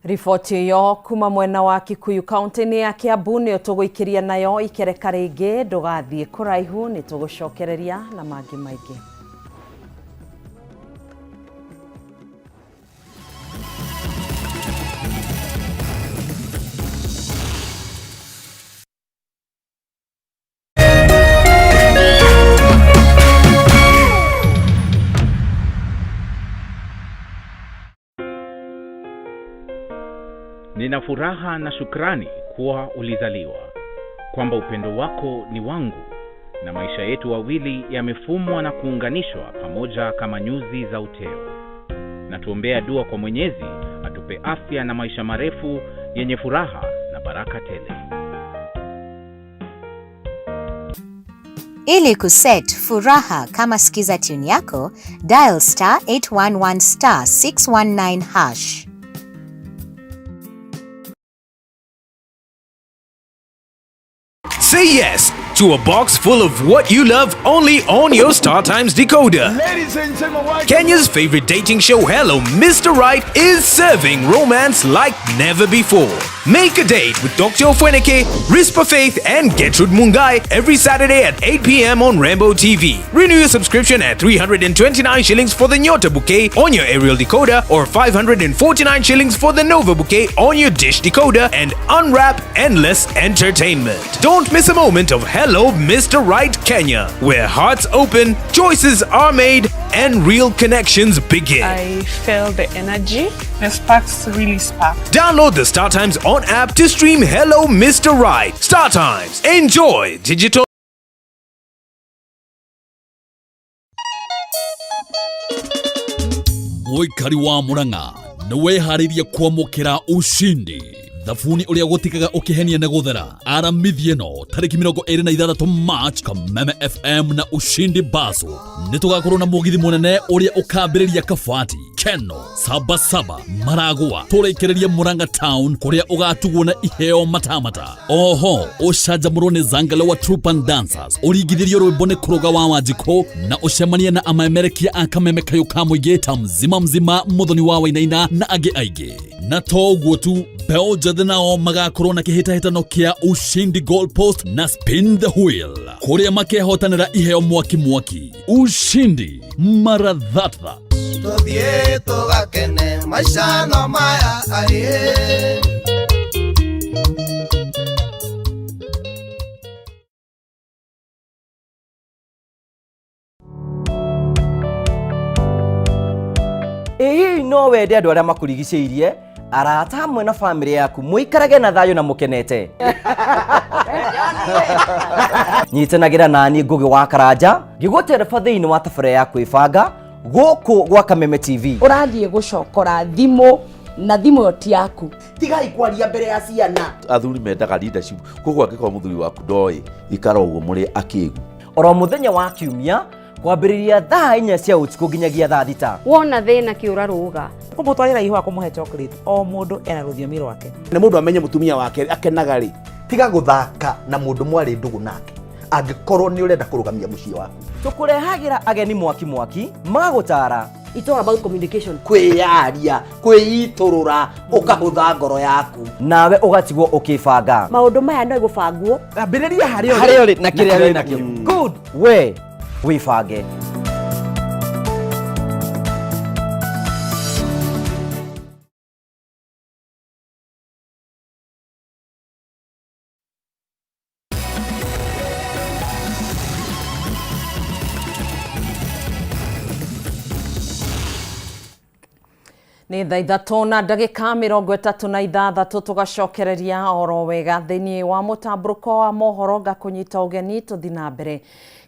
[SPEAKER 1] Riboti ĩyo kuma mwena wa Kikuyu kaunti-inĩ ya Kiambu nĩyo tũgũikĩria nayo ikereka rĩngĩ. Ndũgathiĩ kũraihu, nĩ tũgũcokereria na mangĩ maingĩ.
[SPEAKER 25] Nina furaha na shukrani kuwa ulizaliwa.
[SPEAKER 5] Kwamba upendo wako ni wangu na maisha yetu wawili yamefumwa na kuunganishwa pamoja kama nyuzi za uteo. Na tuombea dua kwa Mwenyezi atupe afya na maisha marefu yenye furaha na baraka tele.
[SPEAKER 8] Ili kuset furaha kama skiza tune yako, dial star 811 star 619 hash.
[SPEAKER 10] Say yes to a box full of what you love only on your Star Times decoder.
[SPEAKER 13] Ladies and gentlemen,
[SPEAKER 10] Kenya's favorite dating show, Hello Mr. Right, is serving romance like never before. Make a date with Dr. Ofweneke, Rispa Faith, and Gertrude Mungai every Saturday at 8 p.m. on Rambo TV. Renew your subscription at 329 shillings for the Nyota Bouquet on your aerial decoder or 549 shillings for the Nova Bouquet on your dish decoder and unwrap endless entertainment. Don't miss a moment of Hello Mr. Right Kenya, where hearts open, choices are made, and real connections begin.
[SPEAKER 25] I felt the energy. The sparks really sparked.
[SPEAKER 10] Download the Star Times On app to stream Hello Mr. Right. Star Times. Enjoy digital.
[SPEAKER 26] Mũikari wa Murang'a nĩ wĩharĩirie kwamũkĩra ushindi thabuni ũrĩa gũtikaga ũkĩhenia nĩ gũthera aramithi ĩno tarĩki 26 March Kameme FM na Ushindi Baso nĩ tũgakorwo na mũgithi mũnene ũrĩa ũkambĩrĩria Kabati Keno Sabasaba Maragua tũrĩkĩrĩrie Murang'a Town kũrĩa ũgatugwo na iheo matamata oho ũcanjamũrwo nĩ Zangale wa Troop and Dancers ũringithĩrio rwĩmbo nĩ kũrũga wa Wanjikũ na ũcemanie na amemerekia a Kameme kayũ ka mũingĩ ta mzima mzima Muthoni wa Wainaina na angĩ aingĩ na to ũguo tu mbeũ njĩthĩ nao magakorwo na kĩhĩtahĩtano kĩa Ushindi Goal Post na Spin the Wheel kũrĩa makehotanĩra iheo mwaki mwaki Ushindi mara thatha
[SPEAKER 27] Tuthiĩ tũgakene maica no maya aĩ.
[SPEAKER 28] Ĩ hihi no wende andũ arĩa makũrigicĩirie arata hamwe na bamĩrĩ yaku mũikarage na thayũ na mũkenete nyitanagĩra nani Ngũgĩ wa Karanja ngĩgũtereba thĩinĩ wa tabarĩra ya kwĩbanga gũkũ gwa Kameme TV.
[SPEAKER 29] Ũrathiĩ gũcokora thimũ na thimũ ĩyo ti yaku.
[SPEAKER 30] Tigai kwaria mbere ya ciana.
[SPEAKER 14] Athuri mendaga leadership koguo angĩkorwo mũthuri waku ndoĩ ikara ũguo mũrĩ akĩgu.
[SPEAKER 28] Oro mũthenya wa kiumia kwambĩrĩria thaa 4 cia ũtukũ nginyagia thaa 6.
[SPEAKER 31] Wona thĩna kĩũra rũga.
[SPEAKER 32] Kũmũtwarĩra ihũa kũmũhe chocolate o mũndũ ena rũthiomi rwake.
[SPEAKER 33] Nĩ mũndũ amenye mũtumia wake akenaga rĩ.
[SPEAKER 30] Tiga gũthaka na mũndũ mwarĩ ndũgũ nake angĩkorwo nĩ ũrenda kũrũgamia mũciĩ waku.
[SPEAKER 28] Tũkũrehagĩra ageni mwaki mwaki magũtara.
[SPEAKER 31] It's all about communication.
[SPEAKER 30] Kwĩyaria, kwĩitũrũra, ũkahũtha ngoro yaku.
[SPEAKER 28] Nawe ũgatigwo ũkĩbanga.
[SPEAKER 31] Maũndũ maya no gũbangwo.
[SPEAKER 33] Ambĩrĩria harĩa
[SPEAKER 28] Harĩa ũrĩ na kĩrĩa wĩ nakĩo. Good. We wĩbange.
[SPEAKER 1] Nĩ thaa 3 na ndagĩka 36 tũgacokereria oro wega thĩinĩ wa mũtambũrũko wa mohoro ngakũnyita ũgeni tũthi na mbere.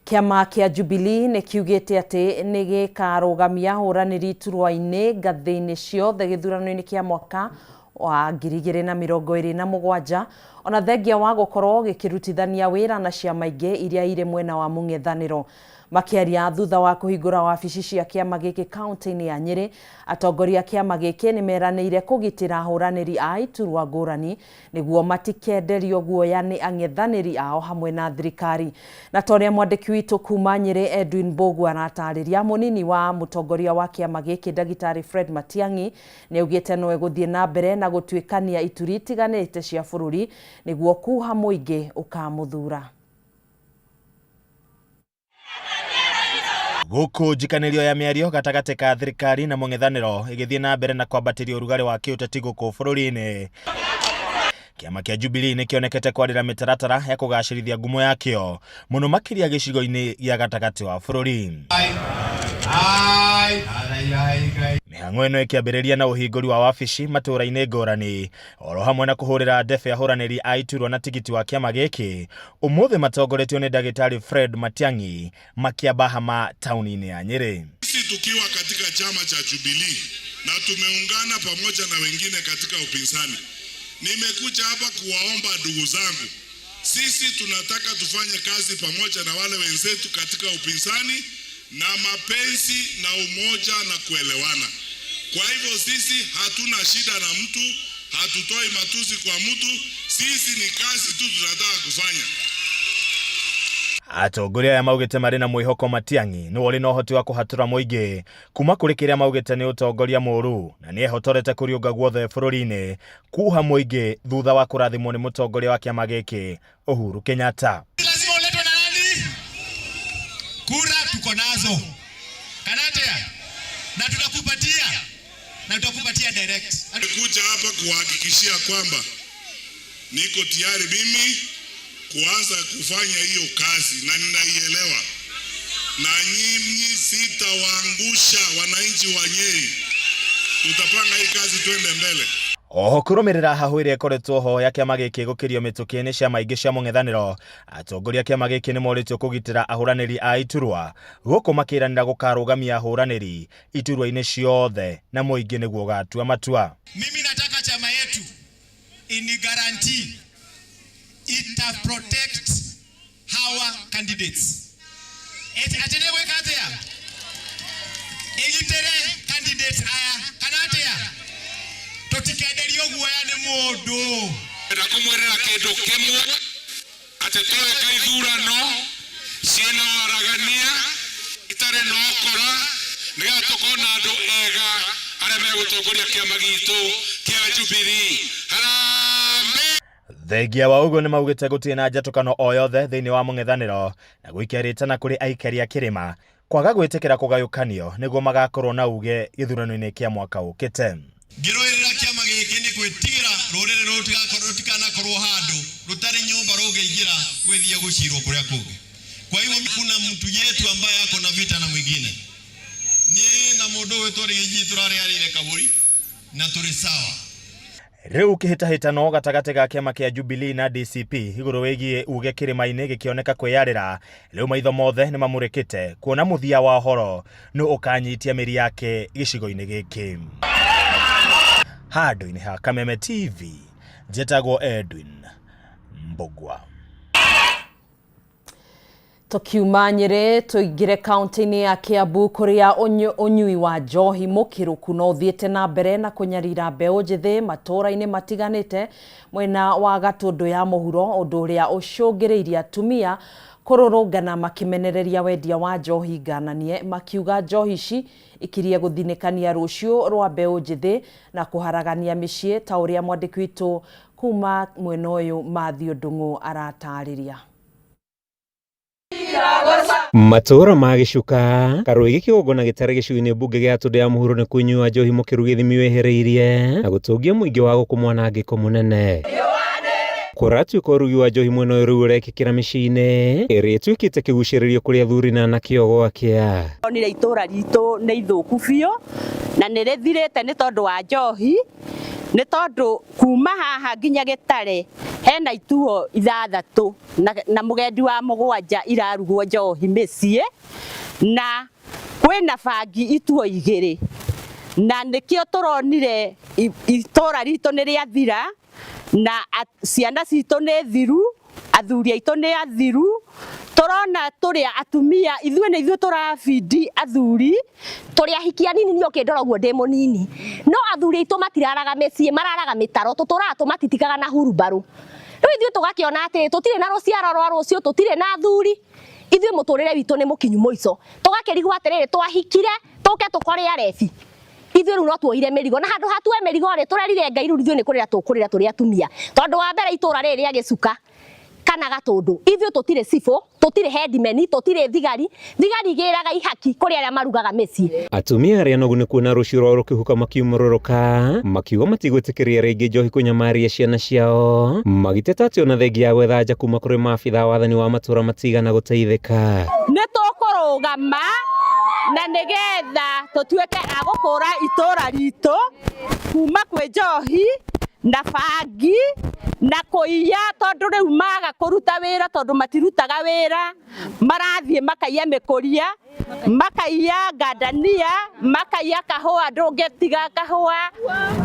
[SPEAKER 1] Kĩama kĩa Jubilee nĩ kiugĩte atĩ nĩ gĩkarũgamia hũranĩri iturwa-inĩ ngathĩ-inĩ ciothe gĩthurano-inĩ kĩa mwaka wa 2027 ona thengia wa gũkorwo gĩkĩrutithania wĩra na ciama ingĩ iria irĩ mwena wa mũng'ethanĩro. Makĩaria thutha wa kũhingũra wabici cia kĩama gĩkĩ kaunti-inĩ ya Nyĩrĩ, atongoria a kĩama gĩkĩ nĩ meranĩire kũgitĩra ahũranĩri a iturwa ngũrani nĩguo matikenderio guoya nĩ ang'ethanĩri ao hamwe na thirikari. Na ta ũrĩa mwandĩki witũ kuma Nyĩrĩ Edwin Mbũgua aratarĩria, mũnini wa mũtongoria wa kĩama gĩkĩ ndagĩtarĩ Fred Matiang'i nĩ augĩte no egũthiĩ na mbere na gũtuĩkania ituri itiganĩte cia bũrũri nĩguo kuha mũingĩ ũkamũthura.
[SPEAKER 34] Gũkũ njikanĩrio ya mĩario gatagatĩ ka thirikari na mũng'ethanĩro ĩgĩthiĩ na mbere na kwambatĩria ũrugarĩ wa kĩũteti gũkũ bũrũri-inĩ. Kĩama kĩa Jubilee nĩ kĩonekete kwarĩra mĩtaratara ya kũgacĩrithia ngumo yakĩo mũno makĩria gĩcigo-inĩ gĩa gatagatĩ wa bũrũri. Mĩhang'o ĩno ĩkĩambĩrĩria na ũhingũri wa wabici matũũra-inĩ ngũrani oro hamwe na kũhũrĩra ndebe ahũranĩri a iturwa na tigiti wa kĩama gĩkĩ ũmũthĩ matongoretio nĩ ndagĩtarĩ Fred Matiang'i makĩamba hama taũni-inĩ ya Nyĩrĩ.
[SPEAKER 9] Sisi tukiwa katika chama cha Jubilee na tumeungana pamoja na wengine katika upinzani, nimekuja hapa kuwaomba ndugu zangu, sisi tunataka tufanye kazi pamoja na wale wenzetu katika upinzani na mapenzi na umoja na kuelewana. Kwa hivyo sisi hatuna shida na mtu, hatutoi matusi kwa mtu, sisi ni kazi tu tunataka kufanya.
[SPEAKER 34] Atongoria aya maugĩte marĩ na mwĩhoko Matiang'i nĩwe ũrĩ na ũhoti wa kũhatũra mũingĩ kuma kũrĩ kĩrĩa maugĩte nĩ ũtongoria mũũru na nĩ ehotorete kũriũnga guothe bũrũri-inĩ kuha mũingĩ thutha wa kũrathimwo nĩ mũtongoria wa kĩama gĩkĩ Uhuru Kenyatta.
[SPEAKER 11] Lazima uletwe na nani? Kura tuko nazo kanatea, na tutakupatia na tutakupatia direct.
[SPEAKER 9] Nimekuja hapa kuhakikishia kwamba niko tayari mimi kuanza kufanya hiyo kazi na ninaielewa, na nyinyi sitawaangusha wananchi wa Nyeri. Tutapanga hii kazi, twende mbele.
[SPEAKER 34] Oho kũrũmĩrĩra hahũ ĩrĩa ĩkoretwo ho ya kĩama gĩkĩ gũkĩrio mĩtũkĩ nĩ ciama ingĩ cia mũng'ethanĩro, atongoria a kĩama gĩkĩ nĩ morĩtio kũgitĩra ahũranĩri a iturwa gũkũ makĩranĩra gũkarũgamia ahũranĩri iturwa-inĩ ciothe na mũingĩ nĩguo ũgatua matua.
[SPEAKER 11] Mimi nataka chama yetu ini guarantee ita protect our candidates. Atende gwĩka atĩa? Ĩgitĩre candidates aya kana atĩa? Tũtikenderio guoya nĩ mũndũ.
[SPEAKER 9] Ndenda kũmwĩrĩra kĩndũ kĩmwe atĩ tweka ithurano ciĩna waragania itarĩ na ũkora nĩgetha tũkorwo na andũ ega arĩa megũtongoria kĩama gitũ kĩa Jubilee. Harambee!
[SPEAKER 34] Thengia wa ũguo nĩ maugĩte gũtirĩ na njatũkano o yothe thĩinĩ wa mũng'ethanĩro na gũikia rĩtana kũrĩ aikari a kĩrĩma kwaga gwĩtĩkĩra kũgayũkanio nĩguo magakorwo na uge gĩthurano-inĩ kĩa mwaka ũkĩte.
[SPEAKER 11] Ngĩrũĩrĩra kĩama gĩkĩ nĩ gwĩtigĩra rũrĩrĩ rũrũ rũtikanakorwo handũ rũtarĩ nyũmba rũngĩingĩra gwĩthiĩ gũcirwo kũrĩa kũngĩ. Kwa hivyo kuna mtu yetu ambaye ako na vita na mwingine. Niĩ na mũndũ ũyũ tũrĩ gĩji tũrarĩarĩire kaburi na tũrĩ sawa.
[SPEAKER 34] Rĩu kĩhĩtahĩtano gatagatĩ ga kĩama kĩa Jubilee na DCP igũrũ wĩgiĩ uge kĩrĩma-inĩ gĩkĩoneka kwĩyarĩra, rĩu maitho mothe nĩ mamũrĩkĩte kuona mũthia wa ũhoro nũ ũkanyitia mĩri yake gĩcigo-inĩ gĩkĩ. Handũ-inĩ ha Kameme TV, njetagwo Edwin Mbugua.
[SPEAKER 1] Tukiuma Nyĩrĩ tũingĩre kaunti-inĩ ya Kiambu kũrĩa ũnyui wa njohi mũkĩrũku no ũthiĩte na mbere na kũnyarira mbeũ njĩthĩ matũũra-inĩ matiganĩte mwena wa Gatũndũ ya mũhuro, ũndũ ũrĩa ũcũngĩrĩirie atumia kũrũrũngana makĩmenereria wendia wa njohi ngananie, makiuga njohi ici ikirie gũthinĩkania rũciũ rwa mbeũ njĩthĩ na kũharagania mĩciĩ ta ũrĩa mwandĩki witũ kuma mwena ũyũ Matthew Ndung'u aratarĩria.
[SPEAKER 12] Matũũra ma Gĩcuka, Karũĩ gĩkĩgongona gĩtarĩ gĩcigo-inĩ mbunge gĩa Gatũndũ ya mũhuro nĩ kũnyua njohi mũkĩru gĩthimi wehereirie na gũtũngia mũingĩ wa gũkũ mwanangĩko mũnene. Kũratuĩka ũrugi wa njohi mwena ũyũ rĩu ũrekĩkĩra mĩciĩ-inĩ ĩrĩa ĩtuĩkĩte kĩgucĩrĩrio kũrĩ athuri na anake o gwakĩa.
[SPEAKER 13] Onire itũũra ritũ nĩ ithũku biũ na nĩ rĩthirĩte nĩ tondũ wa njohi, nĩ tondũ kuma haha nginya Gĩtare hena ituo ithathatũ na mũgendi wa mũgwanja irarugwo njohi mĩciĩ, na kwĩna bangi ituo igĩrĩ, na nĩkĩo tũronire itũũra ritũ nĩ rĩathira na ciana citũ nĩ thiru, athuri aitũ nĩ athiru, tũrona tũrĩa atumia ithuĩ nĩ ithuĩ tũrabindi athuri.
[SPEAKER 31] Tũrĩ ahiki anini niĩ ũkĩndora ũguo ndĩ mũnini, no athuri aitũ matiraraga mĩciĩ, mararaga mĩtaro, tũtũraga tũmatitikaga na hurumbarũ. Rĩu ithuĩ tũgakĩona atĩ tũtirĩ na rũciaro rwa rũciũ, tũtirĩ na athuri, ithuĩ mũtũrĩre witũ nĩ mũkinyu mũico. Tũgakĩrigwo atĩrĩrĩ, twahikire tũke tũkore arebi, ithuĩ rĩu no tuoire mĩrigo, na handũ ha tuoe mĩrigo rĩ, tũrerire Ngai rĩu ithuĩ nĩ kũrĩra tũkũrĩra tũrĩ atumia, tondũ wa mbere itũra rĩrĩ rĩa Gĩcuka kana Gatũndũ ithuĩ tũtirĩ cibũ, tũtirĩ headmen, tũtirĩ thigari, thigari igĩraga ihaki kũrĩ arĩa marugaga mĩciĩ.
[SPEAKER 12] Atumia arĩa anogu nĩ kuona rũciũ rwao rũkĩhuka makiumũrũrũka, makiuga matigwĩtĩkĩria rĩngĩ njohi kũnyamaria ciana ciao, magĩteta atĩ ona thengia ya gwetha nja kuma kũrĩ maabitha a wathani wa matũũra matigana gũteithĩka.
[SPEAKER 13] Nĩ tũkũrũgama Na nĩgetha tũtuĩke a gũkũra itũra ritũ kuma kwĩ njohi na bangi na kũiya, tondũ rĩu maga kũruta wĩra, tondũ matirutaga wĩra, marathiĩ makaiya mĩkũria, makaiya ngandania, makaiya kahũa, ndũngĩtiga kahũa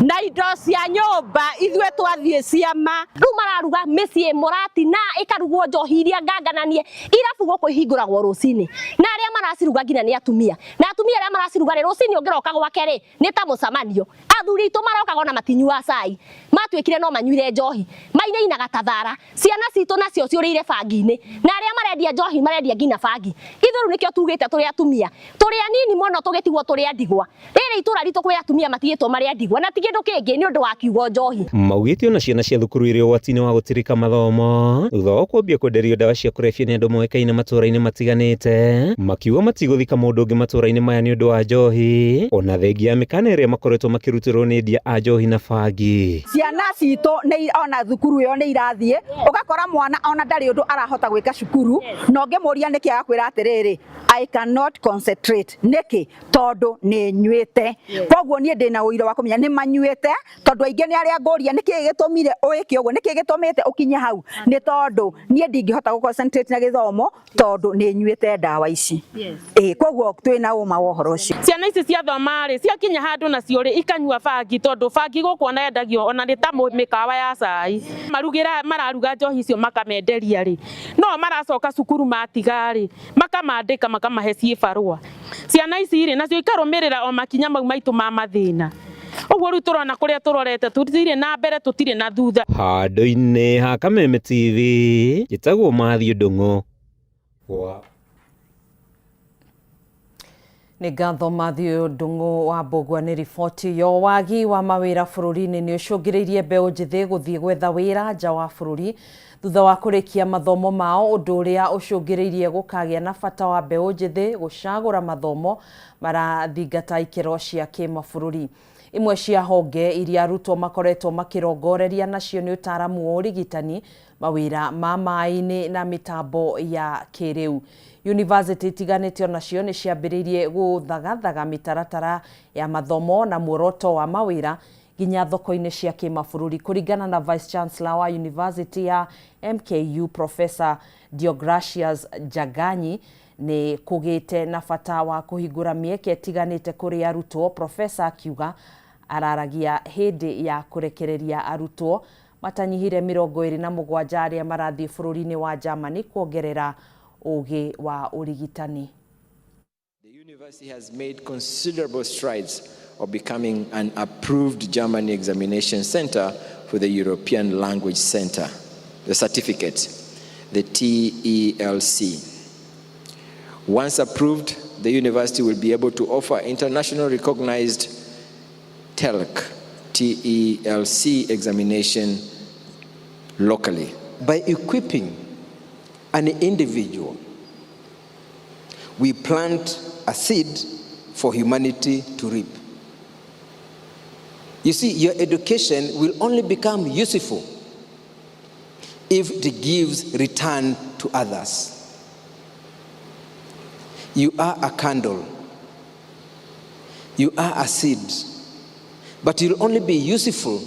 [SPEAKER 13] na indo cia nyũmba. Ithuĩ twathiĩ ciama.
[SPEAKER 31] Rĩu mararuga mĩciĩ mũratina ĩkarugwo njohi iria ngangananie. Irabu gũkũ ihingũragwo rũcinĩ, na arĩa maraciruga nginya nĩ atumia, na atumia arĩa maraciruga rĩ, rũcinĩ ũngĩroka gwake rĩ, nĩ ta mũcemanio. Athuri aitũ marokaga ona matinyuaga cai, matuĩkire no manyuire njohi, mainainaga ta thara. Ciana citũ nacio ciũrĩire bangi-inĩ, na arĩa marendia njohi marendia nginya bangi. Ithuĩ rĩu nĩkĩo tugĩte tũrĩ atumia, tũrĩ anini mũno tũgĩtigwo tũrĩ a ndigwa. Rĩrĩ itũra ritũ kwĩ atumia matigĩtwo marĩ a ndigwa, na ti kĩndũ kĩngĩ nĩ ũndũ wa kiugo njohi.
[SPEAKER 12] Maugĩte ona ciana cia thukuru irĩ ũgwati-inĩ wa gũtirika mathomo thutha wao kwambia kwenderio ndawa cia kũrebia nĩ andũ moĩkaine matũra-inĩ matiganĩte, makiuga matigũthika mũndũ ũngĩ matũra-inĩ maya nĩ ũndũ wa njohi ona thengia ya mĩkana ĩrĩa makoretwo makĩrutĩrwo nĩ endia a njohi na bangi.
[SPEAKER 2] Ciana citũ nĩ ona thukuru ĩyo nĩ irathiĩ, ũgakora mwana ona ndarĩ ũndũ arahota gwĩka cukuru, na ũngĩmũria nĩkĩ agakwĩra atĩrĩrĩ, "I cannot concentrate." Nĩkĩ? Tondũ nĩ nyuĩte. Koguo niĩ ndĩna ũira wa kũmenya nĩ manyuĩte, tondũ aingĩ nĩ arĩa ngũria nĩkĩ gĩtũmire ũĩke ũguo, nĩkĩ gĩtũmĩte ũkinye hau, nĩ tondũ niĩ ndingĩhota gũ concentrate na gĩthomo tondũ nĩ nyuĩte ndawa ici. Ĩĩ, koguo twĩna ũma wa ũhoro ũcio.
[SPEAKER 25] Ciana ici ciathoma rĩ, ciakinya handũ nacio rĩ, ikanyua bangi, tondũ bangi gũkũ ona yendagio ona nĩ ta mĩkawa ya cai. Marugĩra, mararuga njohi icio makamenderia rĩ, no maracoka cukuru matiga rĩ, makamandĩka makamahe ciĩbarũa. Ciana ici rĩ, nacio ikarũmĩrĩra o makinya mau maitũ ma mathĩna. Ũguo rĩu tũrona kũrĩa tũrorete tũtirĩ na mbere, tũtirĩ na thutha.
[SPEAKER 12] Handũ-inĩ ha Kameme TV, njĩtagwo Matthew Ndung'u wa
[SPEAKER 1] Nĩ ngatho Matthew Ndung'u wa Mbũgua nĩ riboti ĩyo. Wagi wa mawĩra bũrũri-inĩ nĩ ũcũngĩrĩirie mbeũ njĩthĩ gũthiĩ gwetha wĩra nja wa bũrũri thutha wa kũrĩkia mathomo mao, ũndũ ũrĩa ũcũngĩrĩirie gũkagĩa na bata wa mbeũ njĩthĩ gũcagũra mathomo marathingata ikĩro cia kĩmabũrũri. Imwe cia honge iria arutwo makoretwo makĩrongoreria nacio nĩ ũtaaramu wa ũrigitani, mawĩra ma maĩ-inĩ na mĩtambo ya kĩrĩu. Yunivasĩtĩ itiganĩte onacio nĩ ciambĩrĩirie gũthagathaga mĩtaratara ya mathomo na muoroto wa mawĩra nginya thoko-inĩ cia kĩmabũrũri. Kũringana na Vice Chancellor wa Yunivasĩtĩ ya MKU Professor Deogratias Njaganyi, nĩ kũgĩte na bata wa kũhingũra mĩeke ĩtiganĩte kũrĩ arutwo. Professor akiuga araragia hĩndĩ ya kũrekereria arutwo matanyihire 27 arĩa marathiĩ bũrũri-inĩ wa Germany kuongerera ũgĩ wa ũrigitani.
[SPEAKER 3] The university has made considerable strides of becoming an approved Germany examination center for the European Language Center, the certificate, the TELC. Once approved, the university will be able to offer internationally recognized TELC, TELC examination locally.
[SPEAKER 6] By equipping an individual, we plant a seed for humanity to reap. You see, your education will only become useful if it gives return to others. You are a candle. You are a seed. But you'll only be useful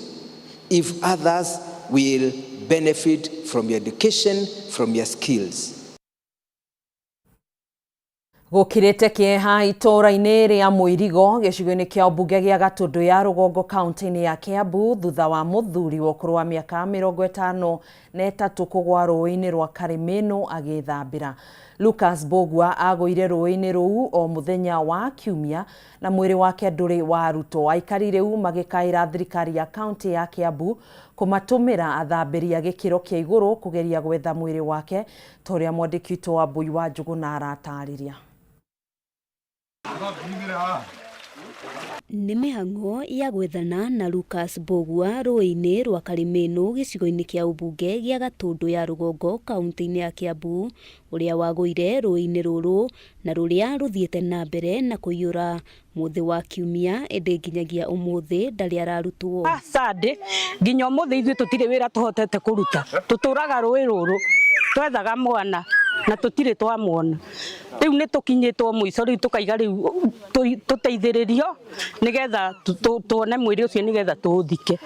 [SPEAKER 6] if others will benefit from your education, from your skills.
[SPEAKER 1] Gũkirĩte kĩeha itũũra-inĩ rĩa Mũirigo gĩcigo-inĩ kĩa ũmbunge gĩa Gatũndũ ya Rũgongo kaunti-inĩ ya Kiambu thutha wa mũthuri wa ũkũrũ wa mĩaka 53 kũgwa rũĩ-inĩ rwa Karĩmĩnũ agĩthambĩra. Lucas Mbũgua agũire rũĩ-inĩ rũu o mũthenya wa Kiumia na mwĩrĩ wake ndũrĩ warutwo. Aikari rĩu magĩkaĩra thirikari ya kaunti ya Kiambu kũmatũmĩra athambĩri a gĩkĩro kĩa igũrũ kũgeria gwetha mwĩrĩ wake ta ũrĩa mwandĩki witũ wa Mbui wa Njũgũna aratarĩria.
[SPEAKER 7] Nĩ mĩhang'o ya gwethana na Lucas Mbũgua rũĩ-inĩ rwa Karĩmĩnũ gĩcigo-inĩ kĩa ũmbunge gĩa Gatũndũ ya Rũgongo kaunti-inĩ ya Kiambu, ũrĩa wagũire rũĩ-inĩ rũrũ na rũrĩa rũthiĩte na mbere na kũiyũra mũthĩ wa Kiumia ĩndĩ nginyagia ũmũthĩ ndarĩ ararutwo.
[SPEAKER 15] Sunday nginya ũmũthĩ ithuĩ tũtirĩ wĩra tũhotete kũruta, tũtũraga rũĩ rũrũ twethaga mwana.
[SPEAKER 4] Na tũtirĩ twamwona. Rĩu nĩ tũkinyĩtwo mũico, rĩu tũkaiga rĩu tũteithĩrĩrio nĩgetha tuone mwĩrĩ ũcio nĩgetha tũũthike.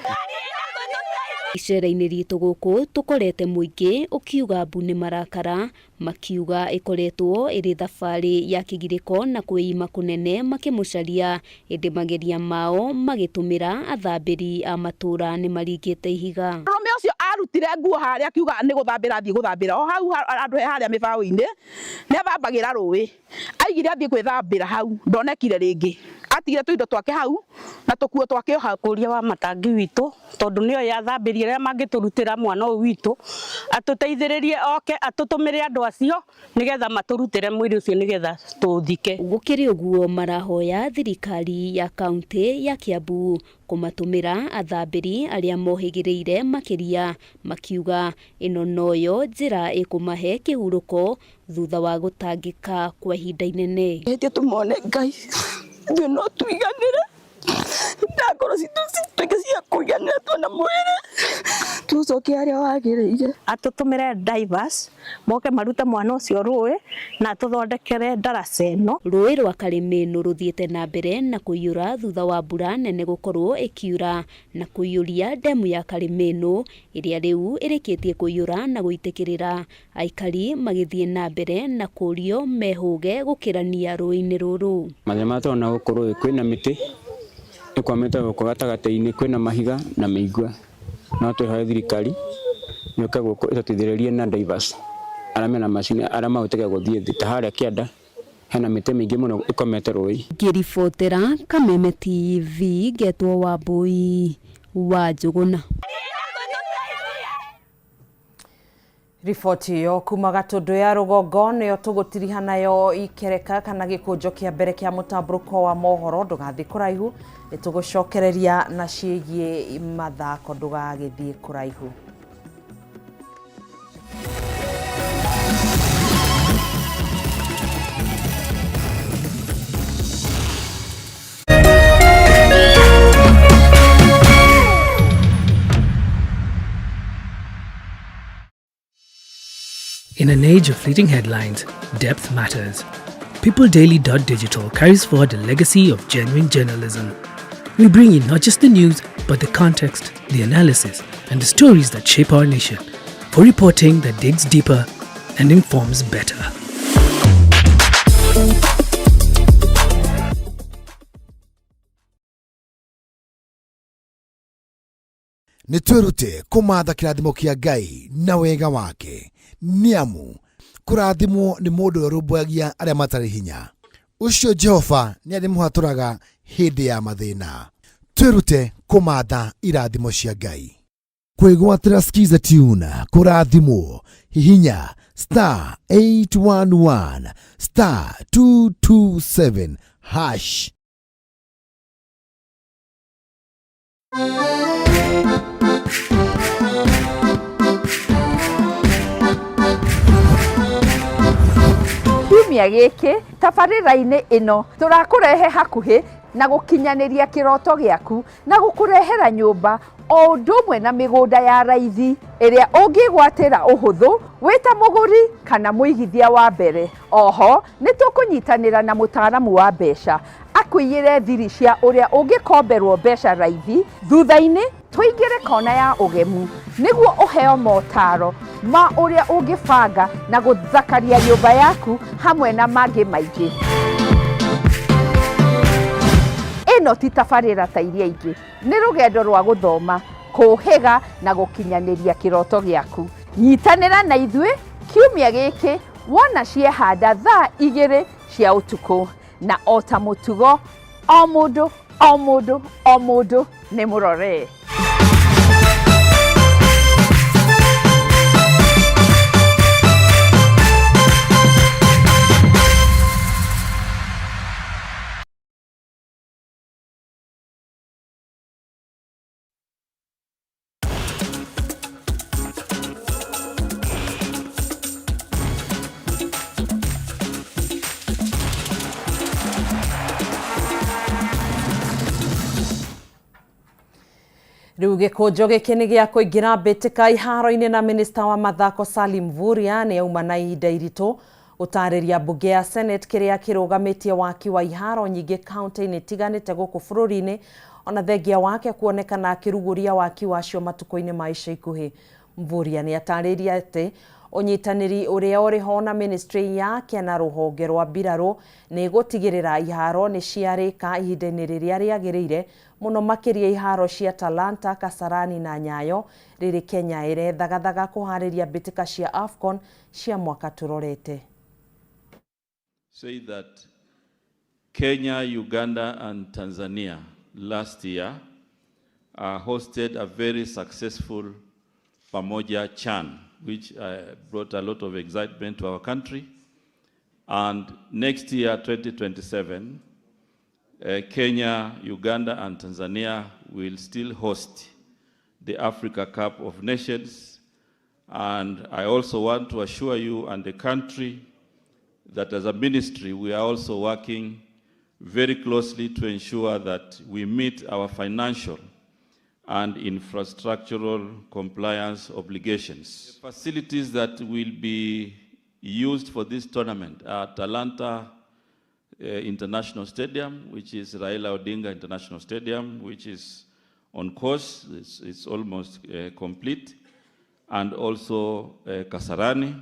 [SPEAKER 7] Icera-inĩ ritũ gũkũ tũkorete mũingĩ ũkiuga mbu nĩ marakara, makiuga ĩkoretwo ĩrĩ thabarĩ ya kĩgirĩko na kwĩima kũnene makĩmũcaria, ĩndĩ mageria mao magĩtũmĩra athambĩri a matũra nĩ maringĩte ihiga.
[SPEAKER 5] Mũndũrũme ũcio arutire nguo harĩa akiuga nĩ gũthambĩra athiĩ gũthambĩra o hau handũ he harĩa mĩbaũ-inĩ, nĩ athambagĩra rũĩ, aigire athiĩ gwĩthambĩra hau ndonekire rĩngĩ, atigire tũindo twake hau na tũkuo twake o hau.
[SPEAKER 4] Kũria wa matangi witũ tondũ nĩoĩ athambĩri arĩa mangĩtũrutĩra mwana ũyũ witũ, atũteithĩrĩrie oke atũtũmĩre andũ acio nĩgetha matũrutĩre mwĩrĩ ũcio nĩgetha tũũthike.
[SPEAKER 7] Gũkĩrĩ ũguo marahoya thirikari ya kauntĩ ya Kiambu kũmatũmĩra athambĩri arĩa mohĩgĩrĩire makĩria, makiuga ĩno noyo njĩra ĩkũmahe kĩhurũko thutha wa gũtangĩka kwa ihinda inene.
[SPEAKER 8] Hĩtia tũmone Ngai, ithuĩ no tũiganĩre na ngoro citũ cituĩke cia kũiganĩra tuona mwĩrĩ tũcoke harĩa wagĩrĩire.
[SPEAKER 4] Atũtũmĩre divers moke marute mwana ũcio rũĩ na atũthondekere ndaraca ĩno.
[SPEAKER 7] Rũĩ rwa Karĩmĩnũ rũthiĩte na mbere na kũiyũra thutha wa mbura nene gũkorwo ĩkiura na kũiyũria ndemu ya Karĩmĩnũ ĩrĩa rĩu ĩrĩkĩtie kũiyũra na gũitĩkĩrĩra aikari magĩthiĩ na mbere na kũrio mehũge gũkĩrania rũĩ-inĩ rũrũ.
[SPEAKER 10] Mathĩna marĩa tũrona gũkũ rũĩ kwĩna mĩtĩ ĩkwamĩte gũkũ gatagatĩ-inĩ, kwĩna mahiga na mĩigua. No twĩhoe thirikari yũke gũkũ ĩtũteithĩrĩrie na divers arĩa mena macini arĩa mahotete gũthiĩ thĩ ta harĩa kĩanda hena mĩtĩ mĩingĩ mũno ĩkomete rũĩ.
[SPEAKER 7] Ngĩribotera Kameme TV ngetwo Wambui wa Njũgũna.
[SPEAKER 1] Riboti ĩyo kuma Gatũndũ ya rũgongo nĩyo tũgũtiriha nayo ikereka kana gĩkũnjo kĩa mbere kĩa mũtambũrũko wa mohoro. Ndũgathiĩ kũraihu, nĩ tũgũcokereria na ciĩgiĩ mathako, ndũgagĩthiĩ kũraihu.
[SPEAKER 15] In an age of fleeting headlines, depth matters. PeopleDaily.digital carries forward a legacy of genuine journalism. We bring you not just the news, but the context, the analysis, and the stories that shape our nation, for reporting that digs deeper and informs better.
[SPEAKER 16] Nĩ twĩrute kũmatha kĩrathimo kĩa Ngai na wega wake, nĩ amu kũrathimwo nĩ mũndũ ũrĩa ũrũmbũyagia arĩa matarĩ hinya. Ũcio Jehova nĩ arĩmũhatũraga hĩndĩ ya mathĩna. Twĩrute kũmatha irathimo cia Ngai. Kwĩgwatĩra Skiza Tune kũrathimwo, hihinya star 811 star 227 hash.
[SPEAKER 2] Kiumia gĩkĩ tabarĩra-inĩ ĩno tũrakũrehe hakuhĩ na gũkinyanĩria kĩroto gĩaku na gũkũrehera nyũmba o ũndũ ũmwe na mĩgũnda ya raithi ĩrĩa ũngĩgwatĩra ũhũthũ wĩ ta mũgũri kana mũigithia wa mbere. Oho nĩ tũkũnyitanĩra na mũtaaramu wa mbeca akũiyĩre thiri cia ũrĩa ũngĩkomberwo mbeca raithi. Thutha-inĩ tũingĩre kona ya ũgemu nĩguo ũheo motaro ma ũrĩa ũngĩbanga na gũthakaria nyũmba yaku hamwe na mangĩ maingĩ. Ĩno ti tabarĩra ta iria ingĩ, nĩ rũgendo rwa gũthoma, kũũhĩga na gũkinyanĩria kĩroto gĩaku. Nyitanĩra na ithuĩ kiumia gĩkĩ wona ciehanda thaa 2 cia ũtukũ, na o ta mũtugo o mũndũ o mũndũ o mũndũ nĩ mũrore.
[SPEAKER 1] Rĩu gĩkũnjo gĩkĩ nĩ gĩa kũingĩra mbĩtĩka iharo-inĩ na minista wa mathako Salim Mvurya nĩ auma na ihinda iritũ gũtarĩria mbunge ya Senate kĩrĩa kĩrũgamĩtie waki wa iharo nyingĩ kaunti-inĩ itiganĩte gũkũ bũrũri-inĩ, ona thengia wake kuonekana akĩrugũria waki wacio matukũ-inĩ ma ica ikuhĩ. Mvurya nĩ atarĩirie atĩ ũnyitanĩri ũrĩa ũrĩ ho na ministry yake na rũhonge rwa mbirarũ nĩ gũtigĩrĩra iharo nĩ ciarĩka ihinda-inĩ rĩrĩa rĩagĩrĩire, mũno makĩria iharo cia Talanta, Kasarani na Nyayo, rĩrĩ Kenya ĩrethagathaga kũharĩria mbĩtĩka cia AFCON cia mwaka tũrorete.
[SPEAKER 14] Say that Kenya, Uganda and Tanzania last year hosted a very successful Pamoja Chan, which brought a lot of excitement to our country. And next year, 2027, Kenya, Uganda, and Tanzania will still host the Africa Cup of Nations. And I also want to assure you and the country that as a ministry, we are also working very closely to ensure that we meet our financial and infrastructural compliance obligations. The facilities that will be used for this tournament are Talanta International Stadium, which is Raila Odinga International Stadium, which is on course, it's almost complete, and also Kasarani.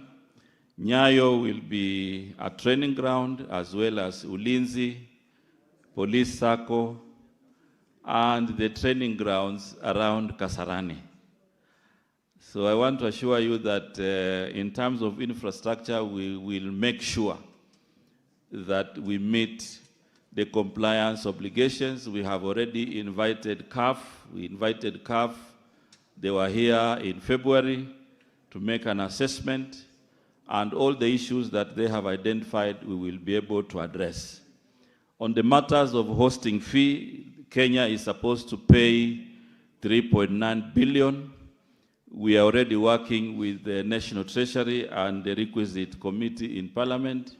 [SPEAKER 14] Nyayo will be a training ground, as well as Ulinzi, Police Sacco, and the training grounds around Kasarani. So I want to assure you that in terms of infrastructure, we will make sure that we meet the compliance obligations. We have already invited CAF. We invited CAF. They were here in February to make an assessment, and all the issues that they have identified, we will be able to address. On the matters of hosting fee, Kenya is supposed to pay 3.9 billion. We are already working with the National Treasury and the requisite committee in Parliament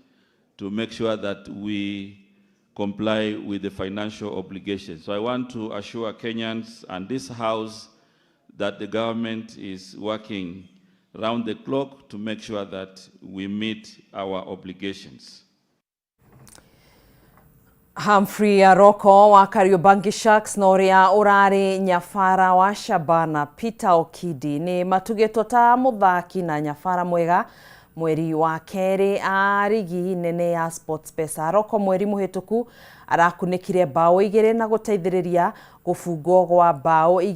[SPEAKER 14] to make sure that we comply with the financial obligations. So I want to assure Kenyans and this House that the government is working round the clock to make sure that we meet our obligations.
[SPEAKER 1] Humphrey Aroko wa Kariobangi Sharks na ũrĩa ũrarĩ nyabara wa Shabana Peter Okidi nĩ matugĩtwo ta mũthaki na nyabara mwega mweri wa kerĩ a rigi nene ya SportPesa. Aroko mweri mũhĩtũku arakunĩkire mbaũ 2 na gũteithĩrĩria gũbungwo gwa mbaũ 2.